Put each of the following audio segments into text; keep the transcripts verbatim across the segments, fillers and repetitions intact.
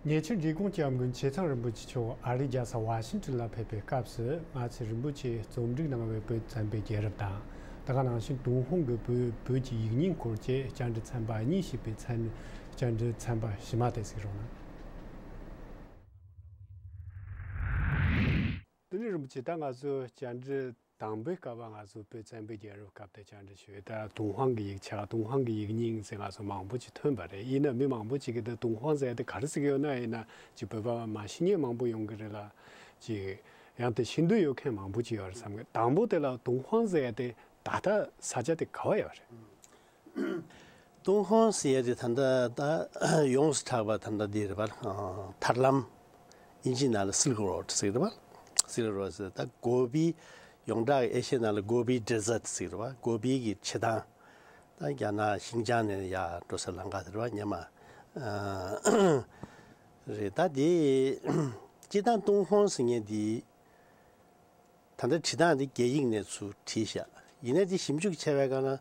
ཉེ་ཆར་འབྲི་གུང་སྐྱབས་མགོན་ཆེ་ཚང་རིན་པོ་ཆེ་མཆོག་ཨ་རིའི་རྒྱལ་ས་ཝ་ཤིང་ཏོན་ལ་ཕེབས་པའི་སྐབས་སུ། ང་ཚོས་རིན་པོ་ཆེས་རྩོམ་སྒྲིག་གནང་བའི་བོད་བཙན་པོའི་རྒྱལ་རབས་དང་། དེ་ག་ནང་བཞིན་ཏུན་ཧོང་གི་བོད་བོད་ཀྱི་ཡིག་རྙིང་སྐོར་གྱི་བཅར་འདྲི་ཚན་པ་གཉིས་ཞེས་པའི་མཚན། བཅར་འདྲི་ཚན་པ་ཕྱི་མ་དེ་གཟིགས་རོགས་གནང་། དེ་ནས་རིན་པོ་ཆེ། ད་ང་ཚོ་བཅར་འདྲི་དང་པོའི་སྐབས། ང་ཚོ་བོད་བཙན་པོའི་རྒྱལ་རབས་སྐབས་དེ་བཅར་འདྲི་ཞུས། ད་ཏུན་ཧོང་གི་ཡིག་ཆ། ཏུན་ཧོང་གི་ཡིག་རྙིང་ཟེར་ང་ཚོ་མང་པོ་ཅིག་ཐོན་པ་རེད། ཡིན་ན་མི་མང་པོ་ཅིག་གིས་ད་ཏུན་ཧོང་ཟེར་དེ་ག་རེ་ཟེར་གྱི་ཡོད་ན། ཡིན་ན་ཅིག་བོད་པ་མ་ཤེས་མཁན་མང་པོ་ཡོང་གི་རེད་ལ། ཅིག་ཡང་དེ་ཤེས་འདོད་ཡོད་མཁན་མང་པོ་ཅིག་ཡོད་རེད་བསམ་གི། དང་པོ་དེ་ལ་ཏུན་ཧོང་ཟེར་དེ་ད་ལྟ་ས་ཆ་དེ་ག་བ་ཡོད་རེད། ཏུན་ཧོང་ཟེར་ཡ་དེ་ད་ལྟ་ད་ཡོངས་སུ་གྲགས་པ་ད་ལྟ་འདི་རེད་པ། ཨ། ཐར་ལམ། དབྱིན་ཇིའི་ནང་ལ་སིལཀ་རོཌ་ཟེར་གི་རེད་པ། སིལཀ་རོཌ་ཟེར། ད་གོ་བི། ཡོངས་གྲགས་ཨེ་ཤི་ཡའི་ནང་ལ་གོ་བི་ཌེ་སརཊ་ཟེར་གི་རེད་པ། གོ་བི་གི་བྱེ་ཐང་། ད་རྒྱ་ནག་ཤིན་ཅང་ནས་ཡར་འགྲོ་སའི་ལམ་ཁ་དེ་རེད་པ། སྔོན་མ། ཨ། རེད། ད་དེ་སྤྱིར་བཏང་ཏུན་ཧོང་ཟེར་མཁན་དེ། ད་ལྟ་བྲིས་སྟངས་འདི་རྒྱ་ཡིག་ནས་ཚུར་བྲིས་ཤག། ཡིན་ནའི་འདི་ཞིབ་འཇུག་བྱས་པའི་སྒང་ལ།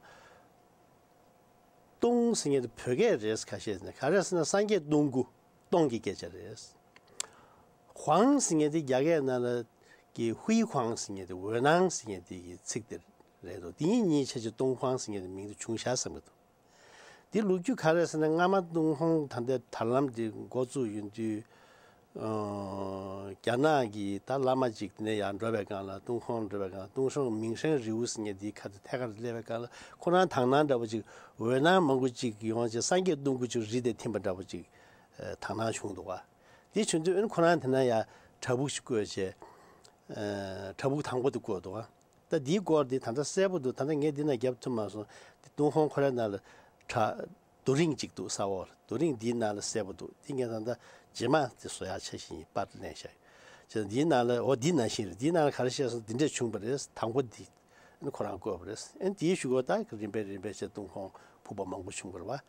ཏུང་ཟེར་མཁན་དེ་བོད་སྐད་རེད། ཁ་ཤས་ནས་ག་རེ་ཟེར་ན། སངས་རྒྱས་སྟོང་སྐུ། སྟོང་གི་སྐད་ཆ་རེད། ཧོང་ཟེར་མཁན་དེ་རྒྱ་སྐད་ནང་ལ་གི་ཧུའི་ཧོང་ཟེར་མཁན་དེ། འོད་སྣང་ཟེར་མཁན་དེ་གི་ཚིག་དེ་རེད་འདུག། དེ་གཉིས་གཉིས་ཆ་ཅིག་ཏུང་ཧོང་ཟེར་མཁན་དེ་མིང་དེ་བྱུང་ཤག་བསམ་གི་འདུག། འདི་ལོ་རྒྱུས་ག་རེ་ཟེར་ན། སྔ་མ་ཏུན་ཧོང་ད་ལྟའི་ཐར་ལམ་འདི་འགོ་བཙུགས་ཡོང་དུས། ཨ། རྒྱ་ནག་གི་ད་བླ་མ་ཅིག་དེ་ནས་ཡར་འགྲོ་བའི་སྒང་ལ། ཏུན་ཧོང་འགྲོ་བའི་སྒང་ལ། ཏུན་ཧོང་མིང་ཧྲེང་རིའུ་ཟེར་མཁན་འདིའི་ཁ་དེ་ཐད་ཀར་སླེབས་པའི་སྒང་ལ། ཁོ་རང་དག་སྣང་འདྲ་པོ་ཅིག། འོད་སྣང་མང་པོ་ཅིག་ཡོང་བྱས། སངས་རྒྱས་སྟོང་སྐུ་ཅིག་རི་དེར་ཐིམ་པ་འདྲ་པོ་ཅིག། ཨ། དག་སྣང་བྱུང་འདུག་པ། དེ་བྱུང་དུས་ཨ་ནི་ཁོ་རང་དེ་ན་ཡར་བྲག་ཕུག་ཅིག་བརྐོས་བྱས། ཨ། བྲག་ཕུག་དང་པོ་དེ་བརྐོས་འདུག་པ། ད་འདིའི་སྐོར་འདི་ད་ལྟ་གསལ་པོ་འདུག། ད་ལྟ་ངས་འདི་ན་བརྒྱབ་ཐུབ་མ་སོང་། འདི་ཏུན་ཧོང་ཁོ་རའི་ནང་ལ་བྲག་རྡོ་རིང་ཅིག་འདུག། ས་འོག་ལ་རྡོ་རིང་འདིའི་ནང་ལ་གསལ་པོ་འདུག། འདི་ངས་ད་ལྟ་རྗེས་མ་དེ་བཟོ་ཡག་འཆར་གཞི་ཡིན་པར་ལེན་བཞག། བྱས་ཙང་འདིའི་ནང་ལ། འོ། འདི་ནང་བཞིན་རེད། འདིའི་ནང་ལ་ག་རེ་བཤད་སོང་། འདི་འདྲས་བྱུང་བ་རེད། དང་པོ་འདི་ཨ་ནི་ཁོ་རང་བརྐོས་པ་རེད། ཨ་ནི་དེའི་གཞུག་གུ་ད་རིམ་པས་རིམ་པས་བྱས་ཏུན་ཧོང་ཕུག་པ་མང་པོ་བྱུང་བ་རེད་པ།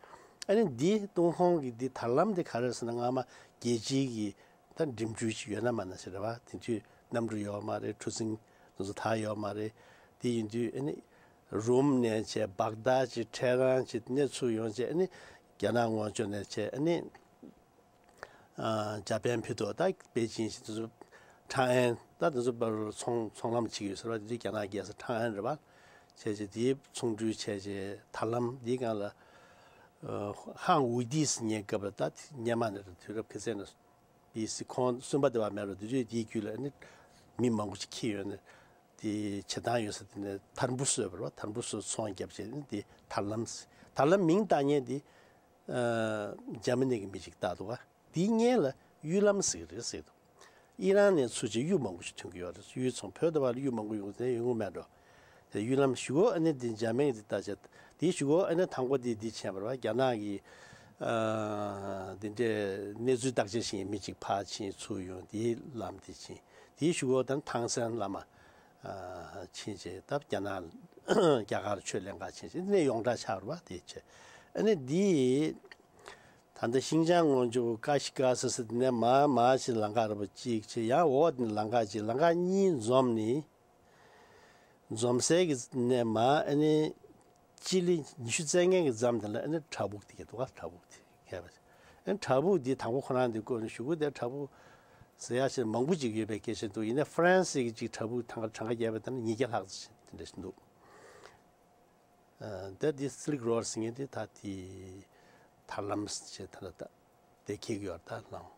ཨ་ནི་འདི་ཏུན་ཧོང་གི་འདི་ཐར་ལམ་འདི་ག་རེ་རེད་ཟེར་ན། སྔ་མ་རྒྱལ་སྤྱིའི་གི་ད་འགྲིམ་འགྲུལ་ཅིག་ཡོད་ན་མེད་ན་ཟེར་བ། དེ་དུས་གནམ་གྲུ་ཡོད་མ་རེད། གྲུ་གཟིངས་དེ་ཚོ་ད་ཡོད་མ་རེད། དེ་ཡིན་དུས་ཨ་ནི་རོམ་ནས་བྱས། བག་དཱད་ཅིག། ཊེ་ཧ་རན་ཅིག། དེ་ནས་ཚུར་ཡོང་བྱས། ཨ་ནི་རྒྱ་ནག་ངོས་ཕྱོགས་ནས་བྱས། ཨ་ནི་ཨ། འཇར་པན་ཕུད་དོ། ད་པེ་ཅིན་ཞིག། དེ་ཚོ་ཁྲང་ཨན། ད་དེ་ཚོ་བར་ཚོང་ཚོང་ལམ་ཅིག་ཡོད་ཟེར་བ། དེ་དུས་རྒྱ་ནག་རྒྱལ་ས་ཁྲང་ཨན་རེད་པ། བྱས་བྱས་དེའི་ཚོང་འགྲུལ་བྱས་བྱས། ཐར་ལམ་འདིའི་སྒང་ལ། ཨ། ཧན་ཝུའུ་ཏི་ཟེར་མཁན་སྐབས་ལ། ད་སྔོན་མ་ནས་རེད། དུས་རབས་ཁ་སང་ནས། པི་སི་ཁོང་སུམ་པ་དེ་བ་མེད་རུང་། དེ་དུས་དེའི་རྒྱུད་ལ་ཨ་ནི་མི་མང་པོ་ཅིག་འཁྱེར་ཡོང་ནས། དེ་བྱེ་ཐང་ཡོད་ས་དེ་ནས་ཐར་འབུ་བཟོས་པ་རེད་པ། ཐར་འབུ་བཟོས། ཚོང་བརྒྱབ་བྱས་ནས། དེ་ཐར་ལམ། ཐར་ལམ་མིང་བཏགས་མཁན་དེ། ཨ། འཇར་མ་ནི་གི་མི་ཅིག་བཏགས་འདུག་པ། དེའི་སྔོན་ལ་གཡུ་ལམ་ཟེར་གི་རེད་ཟེར་འདུག། ཨི་རན་ནས་ཚུར་བྱས་གཡུ་མང་པོ་ཞིག་ཐོན་གི་ཡོད་རེད། གཡུ་ཚོང་། བོད་དུ་བ་ལ་གཡུ་མང་པོ་ཡོང་གི་ཡོད་མ་རེད། དེ་གཡུ་ལམ་གཞུག་གུ་ཨ་ནི་དེ་འཇར་མན་གྱི་དེ་བཏགས་བྱས། དེའི་གཞུག་གུ་ཨ་ནི་དང་པོ་དེ་འདི་བྱས་པ་རེད་པ། རྒྱ་ནག་གི། ཨ། དེ་འདྲའི་གནས་ཚུལ་བརྟག་དཔྱད་བྱེད་མཁན་མི་ཅིག་ཕར་ཕྱིན་ཚུར་ཡོང་། དེའི་ལམ་དེ་ཕྱིན། དེའི་གཞུག་གུ་ད་ཐང་སན་བླ་མ། ཨ། ཕྱིན་བྱས། ད་རྒྱ་ནག་རྒྱ་གར་ཆོས་གླིང་ག་ཕྱིན་བྱས། དེ་ནས་ཡོངས་གྲགས་ཆགས་པ་རེད་པ། དེ་བྱས། ཨ་ནི་འདི་ད་ལྟ་ཤིན་ཅང་ངོས་ཕྱོགས་ཀ་ཤི་ཀ་ཟེར་ས་དེ་ནས་མར་མར་ཕྱིན། ལམ་ཁ་རིང་པོ་གཅིག་བྱས། ཡང་འོག་དེ་ནས་ལམ་ཁ་གཅིག། ལམ་ཁ་གཉིས་འཛོམས་ནས། འཛོམས་སའི་གི་ནས་མར་ཨ་ནི་སྤྱི་ལེ་ཉི་ཤུ་རྩ་ལྔའི་གི་མཚམས་དེ་ལ་ཨ་ནི་བྲག་ཕུག་དེ་གི་འདུག་ག། བྲག་ཕུག་དེ་གས་པ། ཨ་ནི་བྲག་ཕུག་འདི་དང་པོ་ཁོ་རང་འདི་བརྐོས་ནས། གཞུག་གུ་དེ་བྲག་ཕུག་ཟེར་ཡག་ཅིག་མང་པོ་ཅིག་ཡོད་པའི་སྐད་ཆ་འདུག། ཡིན་ནའི་ཧྥ་རན་སི་གི་ཅིག་བྲག་ཕུག་གྲངས་ཀ་གྲངས་ཀ་བརྒྱབ་པ་དང་ཉིས་བརྒྱ་ལྷག་ཙམ་ཞིག་དེ་འདྲ་ཞིག་འདུག། ཨ། ད་འདི་སིལཀ་རོཌ་ཟེར་མཁན་དེ། ད་དེ་ཐར་ལམ་ཞེས་ད་ལྟ་དེ་འཁེལ་གི་ཡོད་རེད་ད་ལགས།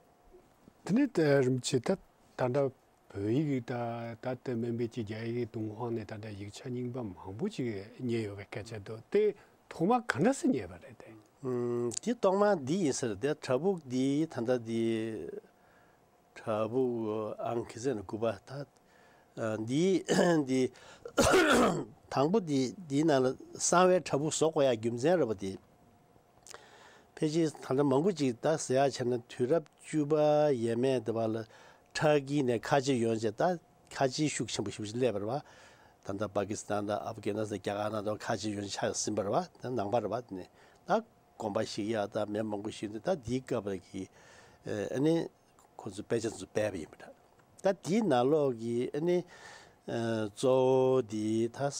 དེ་ནས་ད་རིན་པོ་ཆེ། ད་ད་ལྟ་བོད་ཡིག་ད་ད་ལྟ་མིན་པའི་ཅིག་རྒྱ་ཡིག་ཏུན་ཧོང་ནས་ད་ལྟ་ཡིག་ཆ་རྙིང་པ་མང་པོ་ཅིག་རྙེད་ཡོད་པའི་སྐད་ཆ་འདུག། དེ་ཐོག་མར་ག་འདྲ་སེ་རྙེད་པ་རེད་དེ། ཨུམ། དེ་ཐོག་མར་འདི་ཡིན་ས་རེད། དེ་བྲག་ཕུག་འདི་ད་ལྟ་འདི། བྲག་ཕུག་ཨང་ཁ་ཤས་ནས་དགུ་པ། ད། ཨ། འདི་འདི་དང་པོ་འདི་འདིའི་ནང་ལ་གསང་བའི་བྲག་ཕུག་བཟོ་དགོས་ཡག་རྒྱུ་མཚན་རེད་པ། འདི་ཕལ་ཆེར་ད་ལྟ་མང་པོ་ཅིག་ད་ཟེར་ཡག་བྱས་ན། དུས་རབས་བཅུ་པ་ཡས་མས་དེ་བ་ལ་ཁྲ་ཀི་ནས་ཁ་ཆེ་ཡོང་བྱས། ད་ཁ་ཆེ་ཤུགས་ཆེན་པོ་ཞེ་པོ་ཅིག་སླེབས་པ་རེད་པ། ད་ལྟ་པ་ཀི་སི་ཐན་དང་ཨབ་གྷ་ནི་སི་ཐན། རྒྱ་གར་ནང་དུ་ཁ་ཆེ་ཡོང་ཆགས་ཟིན་པ་རེད་པ། ད་ནང་པ་རེད་པ། དེ་ནས་ད་དགོན་པ་བཞེངས་ཡག་ད་མི་མང་པོ་ཞིག་འདུག། ད་འདིའི་སྐབས་ཀྱི་ཨ་ནི་ཁོ་ཚོས་དཔེ་ཆ་ཚོ་སྦས་པ་ཡིན་པ་འདྲ། ད་དེའི་ནང་ལོགས་ཀྱི་ཨ་ནི་ཨ་གཙོ་བོ་འདི་ད་ཨ་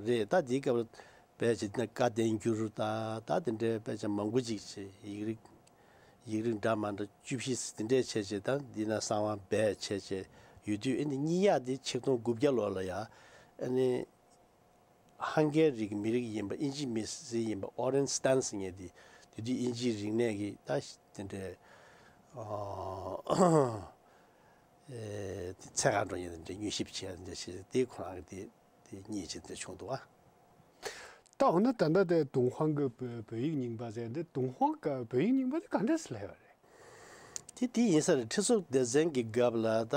རེད། ད་དེའི་སྐབས་ལ་དཔེ་ཆ་འདི་ན་བཀའ་བསྟན་འགྱུར་ད་ད་དེ་འདྲའི་དཔེ་ཆ་མང་པོ་ཅིག་བྱས། ཡིག་རིགས་ ཡིག་རིགས་འདྲ་མ་འདྲ་བཅུ་བཞི་དེ་འདྲས་བྱས་བྱས་དང་། འདི་ན་གསང་བ་སྦས་བྱས་བྱས་ཡོད་དུས། ཨ་ནི་རྙིང་ཡག་དེ་ཆིག་སྟོང་དགུ་བརྒྱ་ལོ་ལ་ཡ། ཨ་ནི་ཧང་གའི་རིགས་མི་རིགས་ཡིན་པ། ཨིན་ཇི་མི་སེར་ཡིན་པ། ཨོ་རེན་སི་ཏན་ཟེར་མཁན་དེ། དེ་དུས་ཨིན་ཇིའི་རིག་གནས་ཀྱི་ད་དེ་འདྲའི་ཨ་ཨེ་ཚད་ག་འགྲོ་མཁན་དེ་འདྲའི་མྱུལ་ཞིབ་བྱས་དེ་འདྲ་བྱས། དེ་ཁོ་རང་གི་དེ་དེ་རྙེད་བྱས་དེ་འདྲ་བྱུང་འདུག་ཨ། ད་འོ་ན་ད་ལྟ་དེ་ཏུན་ཧོང་གི་བོད་བོད་ཡིག་རྙིང་པ་ཟེར་འདི། ཏུན་ཧོང་གི་བོད་ཡིག་རྙིང་པ་དེ་ག་འདྲས་སེ་སླེབས་པ་རེད། དེ་དེ་ཡིན་ས་རེད། ཁྲི་སྲོང་ལྡེ་བཙན་གྱི་སྐབས་ལ་ད་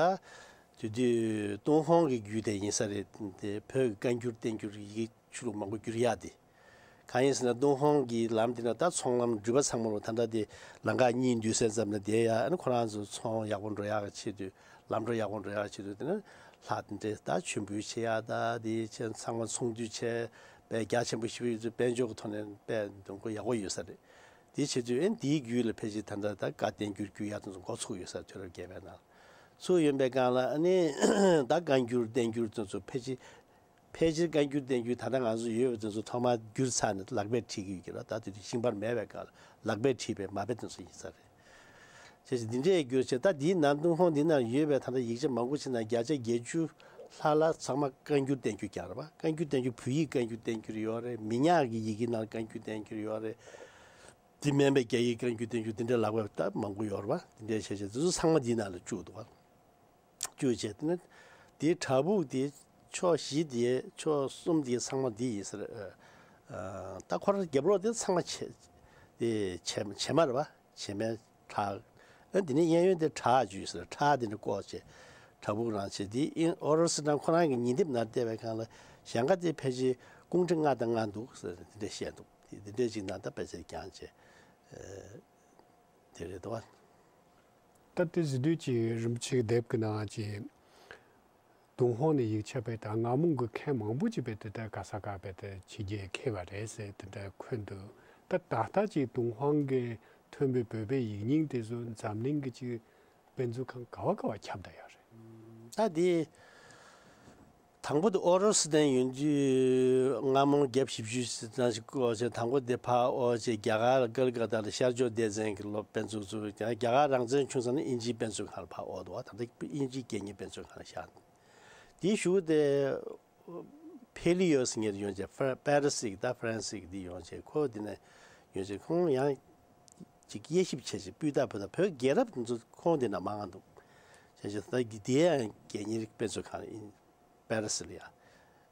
དེ་དུས་ཏུན་ཧོང་གི་བརྒྱུད་དེ་ཡིན་ས་རེད། དེ་བོད་ཀྱི་བཀའ་འགྱུར་བསྟན་འགྱུར་ཡི་གེ་ཆོས་ལུགས་མང་པོ་བསྒྱུར་ཡག་དེ། གང་ཡིན་ཟེར་ན་ཏུན་ཧོང་གི་ལམ་དེ་ན་ད་ཚོང་ལམ་འགྲུལ་པ་ཚང་མ་ལོ་ད་ལྟ་དེ་ལམ་ཁ་གཉིས་འདུས་སའི་མཚམས་ན་བསྡད་ཡ། ཨ་ནི་ཁོ་རང་ཚོ་ཚོང་ཡག་པོ་འགྲོ་ཡག་གི་ཆེད་དུ། ལམ་འགྲོ་ཡག་པོ་འགྲོ་ཡག་ཆེད་དུ། དེ་ནི་ལྷ་དེ་འདྲས་ད་མཆོད་འབུལ་བྱེད་ཡག་ད་དེ་ཆེད་ཚང་མ་ཚོང་འདུས་བྱས་དཔེ་རྒྱ་ཆེན་པོ་ཞེ་པོ་ཡོད་ཚུལ་དཔལ་འབྱོར་གྱི་ཐོག་ནས་དཔེ་འདུག་གོ་ཡག་པོ་ཡོད་ས་རེད། དེའི་ཆེད་དུ་ཨེ་འདིའི་བརྒྱུད་ལ་ཕལ་ཆེར་ད་ལྟ་ད་བཀའ་བསྟན་འགྱུར་བསྒྱུར་ཡག་དེ་ཚོ་འགོ་ཚུགས་ཡོད་ས། དུས་རབས་བརྒྱད་པའི་ནང་ཚུགས་ཡོད་པའི་སྒང་ལ། ཨ་ནི་ད་བཀའ་འགྱུར་བསྟན་འགྱུར་དེ་ཚོ་ཕལ་ཆེར་ཕལ་ཆེར་བཀའ་འགྱུར་བསྟན་འགྱུར་ད་ལྟ་ང་ཚོ་ཡོད་པ་དེ་ཚོ་ཐོག་མར་བསྒྱུར་ཚར་ནས་ལག་པས་བྲིས་ཀྱི་ཡོད་ཀྱི་རེད། ད་དེ་དུས་ཤིང་པར་མེད་པའི་སྐབས་ལ་ལག་པས་བྲིས་པའི་མ་དཔེ་དེ་ཚོ་ཡིན་ས་རེད། བྱས་ཙང་འདི་འདྲའི་བསྒྱུར་བྱས། ད་འདིའི་ནང་ཏུན་ཧོང་འདི་ན་ཡོད་པའི་ད་ལྟ་ཡིག་ཆ་མང་པོ་ཅིག་ནང་བརྒྱ་ཆ་བརྒྱད་ཅུ་ལྷག་ལ་ཚང་མ་བཀའ་འགྱུར་བསྟན་འགྱུར་རྐྱང་རེད་པ། བཀའ་འགྱུར་བསྟན་འགྱུར། བོད་ཡིག་བཀའ་འགྱུར་བསྟན་འགྱུར་ཡོད་རེད། མི་ཉག་གི་ཡི་གེ་ནང་བཀའ་འགྱུར་བསྟན་འགྱུར་ཡོད་རེད། དེ་མིན་པའི་རྒྱ་ཡིག་བཀའ་འགྱུར་བསྟན་འགྱུར་འདི་འདྲའི་ལག་པ་ད་མང་པོ་ཡོད་རེད་པ། འདི་འདྲའི་བྱས་བྱས་དེ་ཚོ་ཚང་མ་འདིའི་ནང་ལ་བཅུག་འདུག་པ། བཅུག་བྱས་དེ་ནི་དེའི་བྲག་ཕུག་དེ་ཕྱོགས་བཞི་དེ་ཕྱོགས་གསུམ་དེ་ཚང་མ་འདི་ཡིན་ས་རེད། ཨ། ད་ཁོ་རང་རྒྱབ་ལོགས་དེ་ཚང་མ་བྱེ་དེ་བྱེ་བྱེ་མ་རེད་པ། བྱེ་མའི་བྲག་ཨ། འདི་ནི་གཡས་གཡོན་དེ་བྲག་བརྗོད་ས་རེད། བྲག་དེ་ནི་བསྐོར་བྱས་བྲག་ཕུག་རང་བྱས། དེ་ཨིན་ཨོ་རོ་སི་ནང་ཁོ་རང་གི་ཉིན་དེབ་ནང་བལྟས་པའི་སྒང་ལ་ཞེང་ཁ་དེ་ཕལ་ཆེར་ཀུང་ཀྲི་ལྔ་དང་ལྔ་འདུག་ཟེར་དེ་འདྲ་བཤད་འདུག་དེ་དེ་འདྲ་ཅིག་ནང་ད་དཔེ་ཆ་རྐྱང་བྱས། ཨ། དེ་རེད་དོ། ད་དེ་ཟེར་དུས་ཀྱི་རིན་པོ་ཆེའི་དེབ་ཀྱི་ནང་ཀྱི་ཏུན་ཧོང་ནས་ཡིག་ཆ་དཔེ་ད་སྔ་མོ་གི་མཁན་མང་པོ་ཅིག་དཔེ་དེ་ལྟར་ག་ས་ག་དཔེ་དེ་ཕྱི་རྒྱལ་འཁྱེར་བ་རེད་ཟེར་དེ་འདྲ་འཁོད་འདུག་ད་ད་ལྟ་ཀྱི་ཏུན་ཧོང་གི་ཐོན་པའི་བོད་པའི་ཡིག་རྙིང་དེ་ཚོ་འཛམ་གླིང་གི་ཅིག་དཔེ་མཛོད་ཁང་ག་བ་ག་བ་ཁྱབ་བསྡད་ཡོད་རེད། ད་དེ་དང་པོ་དེ་ཨོ་རོ་སི་ནས་ཡོང་དུས་སྔ་མོ་རྒྱབ་བཞི་བཅུ་ཙམ་ཞིག་འགོར་བྱས། དང་པོ་དེ་ཕར་དབོར་བྱས་རྒྱ་གར་ལ་ཀལ་ཀ་ཏ་ལ་ཤར་ཕྱོགས་སྡེ་ཚན་གྱི་སློབ་དཔེ་མཛོད་ཚུགས། རྒྱ་རྒྱ་གར་རང་བཙན་བྱུང་ཙང་ནི་དབྱིན་ཇིའི་དཔེ་མཛོད་ཁང་ལ་ཕར་དབོར་འདུག་ད་ལྟ་དབྱིན་ཇིའི་རྒྱལ་གཉེར་དཔེ་མཛོད་ཁང་ལ་བཞག་འདུག་དེའི་གཞུག་དེ་ཕེ་ལི་ཡོ་ཟེར་མཁན་ཡོང་བྱས། ཧྥ་པེ་རི་སི་གི་ད་ཧྥ་རན་སི་གི་འདི་ཡོང་བྱས། ཁོ་འདི་ནས་ཡོང་བྱས་ཁོང་ཡང་ཅིག་དབྱེ་ཞིབ་བྱས་བྱས་སྤུས་དག་བོད་དང་བོད་རྒྱལ་རབས་འདི་ཚོ་ཁོང་འདི་ན་མང་ང་འདུག་བྱས་བྱས་ད་འདི་ཡང་རྒྱལ་གཉེར་དཔེ་མཛོད་ཁང་ཡིན། པེ་རི་སི་ལ་ཡ་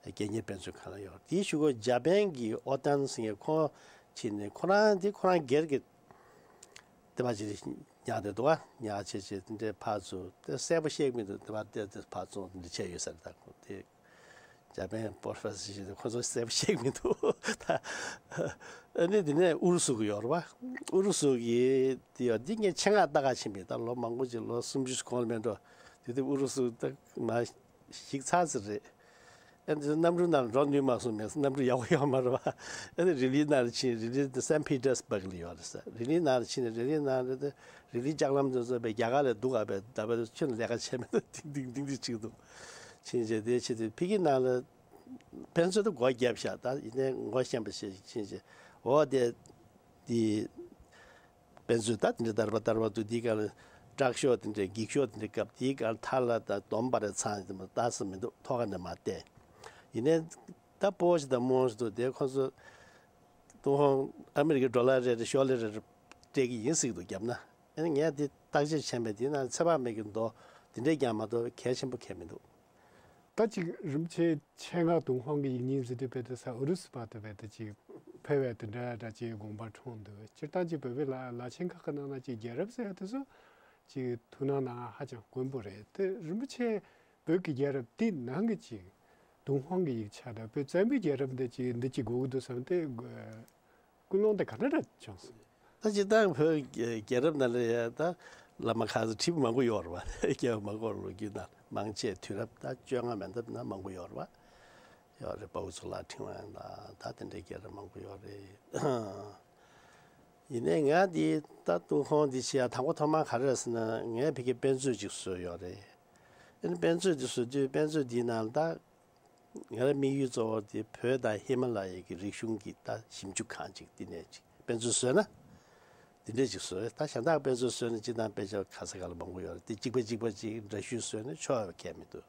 རྒྱལ་གཉེར་དཔེ་མཛོད་ཁང་ལ་ཡོད། དེའི་གཞུག་གུ་འཇར་པན་གྱི་ཨོ་ཏན་ཟེར་མཁན་ཁོང་ཕྱིན་ནས། ཁོ་རང་དེ་ཁོ་རང་སྒེར་གྱི་དེ་བ་ཅིག་ཉར་བསྡད་འདུག་ག་ཉར་བྱས་བྱས་དེ་འདྲའི་ཕར་ཚུར་དེ་གསལ་པོ་ཤེས་ཀྱི་མི་འདུག་དེ་བ་དེ་དེ་ཕར་ཚུར་དེ་འདྲ་བྱས་ཡོད་ས་རེད། ད་ཁོ་དེ་འཇར་པན་པོ་རོ་ཕེ་སར་ཞིག་དེ་ཁོ་ཚོ་གསལ་པོ་ཤེས་ཀྱི་མི་འདུག་ད་ཨ་ནི་དེ་ནས་ཨུ་རུ་སུ་གི་ཡོད་རེད་པ། ཨུ་རུ་སུ་གི་དེ་ཡོད། དེ་ངས་ཆེད་མངགས་ལྟ་ག་ཕྱིན་པ་ཡིན། ད་ལོ་མང་པོ་ཅིག་ལོ་སུམ་ཅུ་གོང་ལ་མེད་འགྲོ། དེ་དུས་ཨུ་རུ་སུ་ད་མ་ཞིག་ཚར་ཟེར་རེད། ཨ་ནི་གནམ་གྲུ་ནང་འགྲོ་ནུས་མ་སོང་། མེད་གནམ་གྲུ་ཡག་པོ་ཡོད་མ་རེད་པ། ཨ་ནི་རི་ལིའི་ནང་ལ་ཕྱིན། རི་ལི་དེ་སན་པི་ཏེར་སི་བྷག་ལ་ཡོད་རེད་ཟེར། རི་ལིའི་ནང་ལ་ཕྱིན་ནས་རི་ལིའི་ནང་ལ་དེ་རི་ལིའི་ལྕགས་ལམ་དེ་ཚོ་དཔེ་རྒྱ་གར་ལས་སྡུག་ག་དཔེ། ད་དཔེ་ཁྱོན་ལས་ཀ་བྱས་མེད་འདུག་ཏིང་ཏིང་ཏིང་ཏིང་བྱེད་ཀྱི་འདུག་ཕྱིན་བྱས་དེ་ཕྱིན་དེ་ཕ་གི་ནང་ལ་ཕན་ཚུན་དུ་སྒོ་བརྒྱབ་བཞག་ད་ཡིན་ནའི་ངོ་ཤེས་པ་ཞིག་ཕྱིན་བྱས། འོ་དེ་དེ། དཔེ་མཛོད་ད་དེ་འདྲ་དར་བ་དར་བ་འདུག་དེའི་སྒང་ལ་དྲག་ཤོས་དེ་འདྲ་འགྱིག་ཤོས་དེ་འདྲ་བཀབ། དེའི་སྒང་ལ་ཐ་ལ་དང་སྡོམ་པ་རེ་ཚང་དེ་མ་ལྟ་ས་མི་འདུག་ཐོག་ཁ་ནས་མར་བལྟས། ཡིན་ནའི་ད་པོ་ཞིག་དང་མོ་ཞིག་འདུག་དེ་ཁོ་ཚོ་ཏུན་ཧོང་ཨ་མི་རི་ཀའི་ཌོ་ལར་རེ་རེ་ཤོག་ལེ་རེ་རེ་སྤྲད་ཀྱི་ཡིན་ཟེར་གྱི་འདུག་རྒྱབ་ན། ཨ་ནི་ངས་དེ་བརྟག་དཔྱད་བྱས་པས་དེའི་ནང་ཚེ་དཔག་མེད་ཀྱི་མདོ་དེ་འདྲས་ཀྱང་མ་གཏོགས་གལ་ཆེན་པོ་གང་ཡང་མི་འདུག་ད་ཅིག་རིན་པོ་ཆེ་ཆེད་མངགས་ཏུན་ཧོང་གི་ཡིག་རྙིང་ཟེར་དུས་དཔེ་དེ་ས་ཨུ་རུ་སུ་བར་དུ་དཔེ་དེ་ཅིག་ཕེབས་པའི་དེ་འདྲ་འདྲ་ཅིག་དགོངས་པ་འཁྲུངས་འདུག་སྤྱིར་བཏང་ཅིག་བོད་པའི་ལ་ལ་ཆེན་ཁག་གི་ནང་ན་ཅིག་རྒྱལ་རབས་ཟེར་ཡ་དེ་ཚོ་ཅིག་ཐུགས་སྣང་ནང་ཧ་ཅང་དཀོན་པོ་རེད། དེ་རིན་པོ་ཆེ་བོད་ཀྱི་རྒྱལ་རབས་དེ་ནང་གི་ཅིག་ཏུན་ཧོང་གི་ཡིག་ཆ་དང་བོད་བཙན་པོའི་རྒྱལ་རབས་འདི་ཅིག་འདི་ཅིག་དགོས་ཀྱི་འདུག་བསམ་སྟེ། ཀུན་སློང་དེ་ག་འདྲ་འདྲ་བྱུང་སོང་། ད་སྤྱིར་བཏང་བོད་རྒྱལ་རབས་ནང་ལ་ཡ་ད་བླ་མ་ཁ་སང་བྲིས་པ་མང་པོ་ཡོད་རེད་པ། རྒྱལ་བ་མགོན་པོ་ལོ་རྒྱུས་ནང་མང་ཆེ་དུས་རབས་ད་བཅོ་ལྔ་མན་འདབས་ན་མང་པོ་ཡོད་རེད་པ། ཡོད་རེད། དཔའ་བོ་གཙུག་ལག་ཕྲེང་བ་ལ་ད་དེ་འདྲའི་རྒྱལ་རབས་མང་པོ་ཡོད་རེད། ཡིན་ནའི་ང་འདི་ད་ཏུན་ཧོང་འདི་བྱེད་ཡ་དང་པོ་ཐོག་མར་ག་རེ་རེད་ཟེར་ན། ངས་ཕ་གིར་དཔེ་མཛོད་ཅིག་བཟོས་ཡོད་རེད། ཨ་ནི་དཔེ་མཛོད་འདི་བཟོ་དུས་དཔེ་མཛོད་འདིའི་ནང་ལ་ད། ང་རའི་དམིགས་ཡུལ་གཙོ་བོ་དེ་བོད་དང་ཧི་མ་ལ་ཡའི་གི་རིག་གཞུང་གི་ད་ཞིབ་འཇུག་ཁང་ཅིག་འདི་ནས་ཅིག་དཔེ་མཛོད་བཟོས་ན། དེ་འདྲས་ཅིག་བཟོས། ད་གཞན་དག་དཔེ་མཚོན་བཟོས་ནས་སྤྱིར་བཏང་དཔེ་ཆ་ག་ས་ག་ལ་མང་པོ་ཡོད་རེད། དེ་གཅིག་པ་གཅིག་པ་ཅིག་འདྲ་བཤུས་བཟོས་ནས་ཆོག་པའི་ཁྱད་མི་འདུག་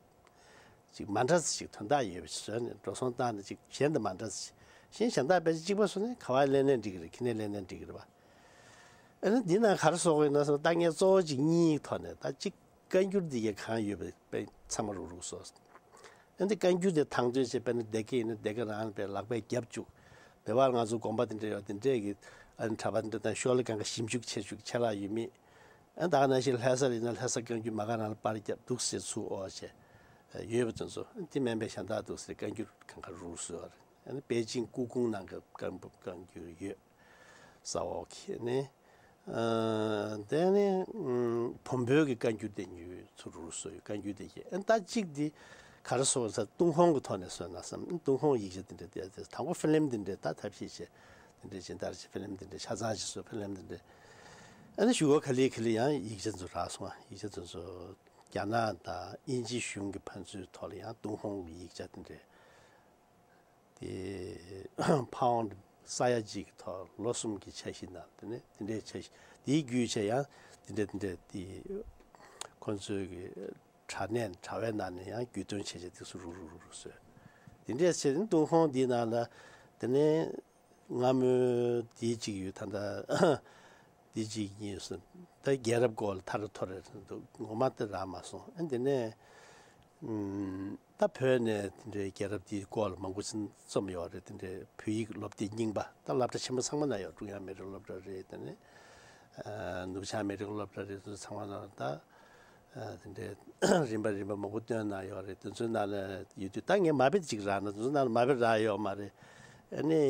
ཅིག་མ་འདྲ་ས་ཅིག་དོན་དག་ཡོད་པ་ཅིག་བཟོས་ནས་འགྲོ་སོང་བཏང་ནས་ཅིག་གཞན་དང་མ་འདྲ་ས་ཅིག་གཞན་གཞན་དག་དཔེ་ཆ་གཅིག་པ་བཟོས་ནས་ག་བ་ལེན་ནས་འགྲིག་གི་རེད། ཁྱི་ནས་ལེན་ནས་འགྲིག་གི་རེད་པ། ཨ་ནི་འདི་ནང་ག་རེ་བཟོ་དགོས་ཡིན་ན་ཟེར་ན། ད་ངས་གཙོ་བོ་གཅིག་གཉིས་ཀྱི་ཐོག་ནས། ད་གཅིག་བཀའ་འགྱུར་འདི་གའི་གང་ཡོད་པའི་དཔེ་ཚང་མ་རུག་རུག་བཟོས། ཨ་ནི་བཀའ་འགྱུར་དེ་ཐང་རྩོད་བྱས། དཔེར་ན་སྡེ་དགེ་ཡིན་ན་སྡེ་དགེ་རང་དཔེ་ལག་པས་རྒྱབ་བཅུག་དེ་བར་ང་ཚོ་དགོན་པ་དེ་འདྲ་ཡོད། དེ་འདྲས་ཀྱི་ཨ་ནི་གྲྭ་པ་དེ་འདྲ་དང་ཤོ་ལོ་ཀ་གང་ག་ཞིབ་འཇུག་བྱེད་བཅུག་ཆད་ལྷག་ཡོད་མེད། ཨ་ནི་ད་ག་ནང་བཞིན་ལྷ་སར་ཡིན་ན་ལྷ་ས་བཀའ་འགྱུར་མ་ག་རང་ལ་པར་རྒྱབ་འདུག་ཟེར་ཚུར་ཨོ་བྱས་ཡོད་པ་དེ་ཚོ། དེ་མིན་པའི་གཞན་དག་འདུག་ཟེར་བཀའ་འགྱུར་གང་ག་རུག་རུག་བཟོས་པ་རེད། ཨ་ནི་པེ་ཅིང་སྐུ་ཁུང་ནང་གི་བཀའ་བཀའ་འགྱུར་ཡོད། ས་འོག་གི་ནི། ཨ་དེ་ནི་ཨམ་བོན་པོའི་གི་བཀའ་འགྱུར་དེ་ཉུལ་ཚུར་རུག་བཟོས་ཡོད། བཀའ་འགྱུར་དེ་གྱིས། ཨ་ད་གཅིག་འདི་ག་རེ་བཟོ་ཟེར། ཏུན་ཧོང་གི་ཐོག་ནས་བཟོས་ན་བསམ། ཏུན་ཧོང་ཡིག་ཆ་དེ་འདྲ་དེ་དེ་དང་པོ་ཧྥི་ལིམ་དེ་འདྲ་ད་ཐབས་ཤེས་བྱས་དེ་འདྲ་སྦྱིན་བདག་བྱས། ཧྥི་ལིམ་དེ་འདྲ་ཆ་ཚང་ཞིག་བཟོས། ཧྥི་ལིམ་དེ་འདྲ། ཨ་ནི་གཞུག་གུ་ག་ལེ་ག་ལེ་ཡང་ཡིག་ཆ་ཚོ་རག་སོང་། ཡིག་ཆ་ཚོ་ཚོ་རྒྱ་ནག་དང་དབྱིན་ཇི་གཞུང་གི་ཕན་ཚུན་ཐོག་ལ་ཡང་ཏུན་ཧོང་གི་ཡིག་ཆ་དེ་འདྲ། དེ་ཕའུན་ཌི་ས་ཡ་གཅིག་གི་ཐོག་ལོ་གསུམ་གྱི་འཆར་གཞི་ནང་དེ་ནས་དེ་འདྲའི་འཆར་གཞི་དེའི་བརྒྱུད་བྱས་ཡང་དེ་འདྲ་དེ་འདྲ་དེ་ཁོང་ཚོའི་གི་དྲ་གནས་དྲ་བའི་ནང་ནས་ཡང་བརྒྱུད་འདོན་བྱས་བྱས་དེ་ཚོ་རུག་རུག་རུག་རུག་བཟོས། དེ་འདྲས་བྱས་ནས་ཏུན་ཧོང་འདིའི་ནང་ལ་དེ་ནས་སྔ་མོའི་དེའི་གཅིག་ཡོད། ད་ལྟ་དེ་གཅིག་གཉིས་སུ་ད་རྒྱལ་རབས་སྐོར་ལ་ཐར་ཐོར་རེ་འདུག་ངོ་མ་དེ་རག་མ་སོང་། ཨ་དེ་ནས་ཨམ་ད་བོད་ནས་དེ་འདྲའི་རྒྱལ་རབས་དེའི་སྐོར་ལ་མང་པོ་ཞིག་རྩོམ་ཡོད་རེད། དེ་འདྲའི་བོད་ཡིག་སློབ་དེབ་རྙིང་པ་ད་སློབ་གྲྭ་ཆེན་པོ་ཚང་མ་ན་ཡོད། ཀྲུང་དབྱང་མི་རིགས་སློབ་གྲྭ་རེད། དེ་ནས་ཨ་ནུབ་བྱང་མི་རིགས་སློབ་གྲྭ་རེད། དེ་ཚོ་ཚང་མ་ན་ད་ཨ་དེ་འདྲའི་རིམ་པ་རིམ་པ་མང་པོ་བཏོན་གནང་ཡོད་རེད། དེ་ཚོའི་ནང་ལ་ཡོད་དུས་ད་ངས་མ་དཔེ་ཅིག་རག་ན། དེ་ཚོའི་ནང་ལ་མ་དཔེ་རག་ཡོད་མ་རེད། ཨ་ནི་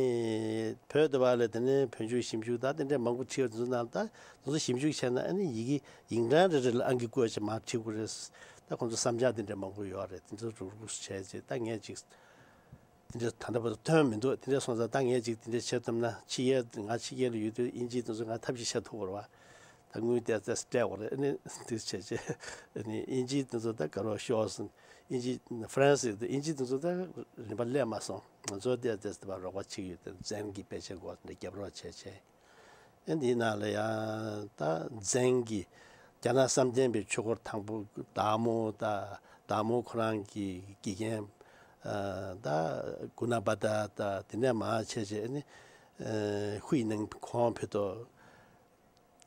བོད་དུ་བ་ལ་དེ་ནས་བོད་འགྱུར་ཞིབ་འཇུག་ད་དེ་འདྲའི་མང་པོ་བྲིས་པ་དེ་ཚོ་ནང་ད་དེ་ཚོ་ཞིབ་འཇུག་བྱས་ན། ཨ་ནི་ཡི་གེ་ཡིག་འབྲང་རེ་རེ་ལ་ཨང་ཀི་བཀོད་བྱས་མར་བྲིས་དགོས་རེད། ད་ཁོང་ཚོ་བསམ་འཆར་དེ་འདྲ་མང་པོ་ཡོད་རེད། དེ་ཚོ་རུག་རུག་བྱས་རྗེས་ད་ངས་ཅིག་དེ་འདྲ་ད་ལྟ་བར་དུ་ཐོན་མི་འདུག་དེ་འདྲ་སོང་ཙང་ད་ངས་ཅིག་དེ་འདྲ་བྱེད་ཐུབ་ན། ཕྱི་རྒྱལ་ང་ཕྱི་རྒྱལ་ལ་ཡོད་དུས་དབྱིན་ཇིའི་དེ་ཚོ་ང་ཐབས་ཤེས་བྱེད་ཐུབ་པ་རེད་བ། ད་དངུལ་ཏོག་ཙམ་སྤྲད་དགོས་རེད། ཨ་ནི་འདི་བྱས་རྗེས་ཨ་ནི་དབྱིན་ཇིའི་དེ་ཚོ་ད་དགའ་རོགས་ཤོར་སོང་། དབྱིན་ཇི་ཧྥ་རན་སི་དང་དབྱིན་ཇི་དེ་ཚོ་ད་རིམ་པ་སླེབས་མ་སོང་། ང་ཚོ་ཏོག་ཙམ་དེ་བར་རོགས་པ་བྱེད་ཀྱི་ཡོད། དེ་ཛེན་གྱི་དཔེ་ཆའི་སྐོར་འདི་རྒྱབ་རོགས་བྱས་བྱས། ཨ་འདིའི་ནང་ལ་ཡང་ད་ཛེན་གྱི་རྒྱ་ནག་བསམ་གཏན་པའི་ཆོས་སྐོར་དང་པོ་དཱགས་མོ་ད་དཱགས་མོ་ཁོ་རང་གི་དགེ་རྒན་ཨ་ད་གུ་ན་བ་ད་ད་དེ་ནས་མར་བྱས་བྱས་ཨ་ནི་ཨ་ཧུའེ་ནན་ཁོང་བོད་ཐོག་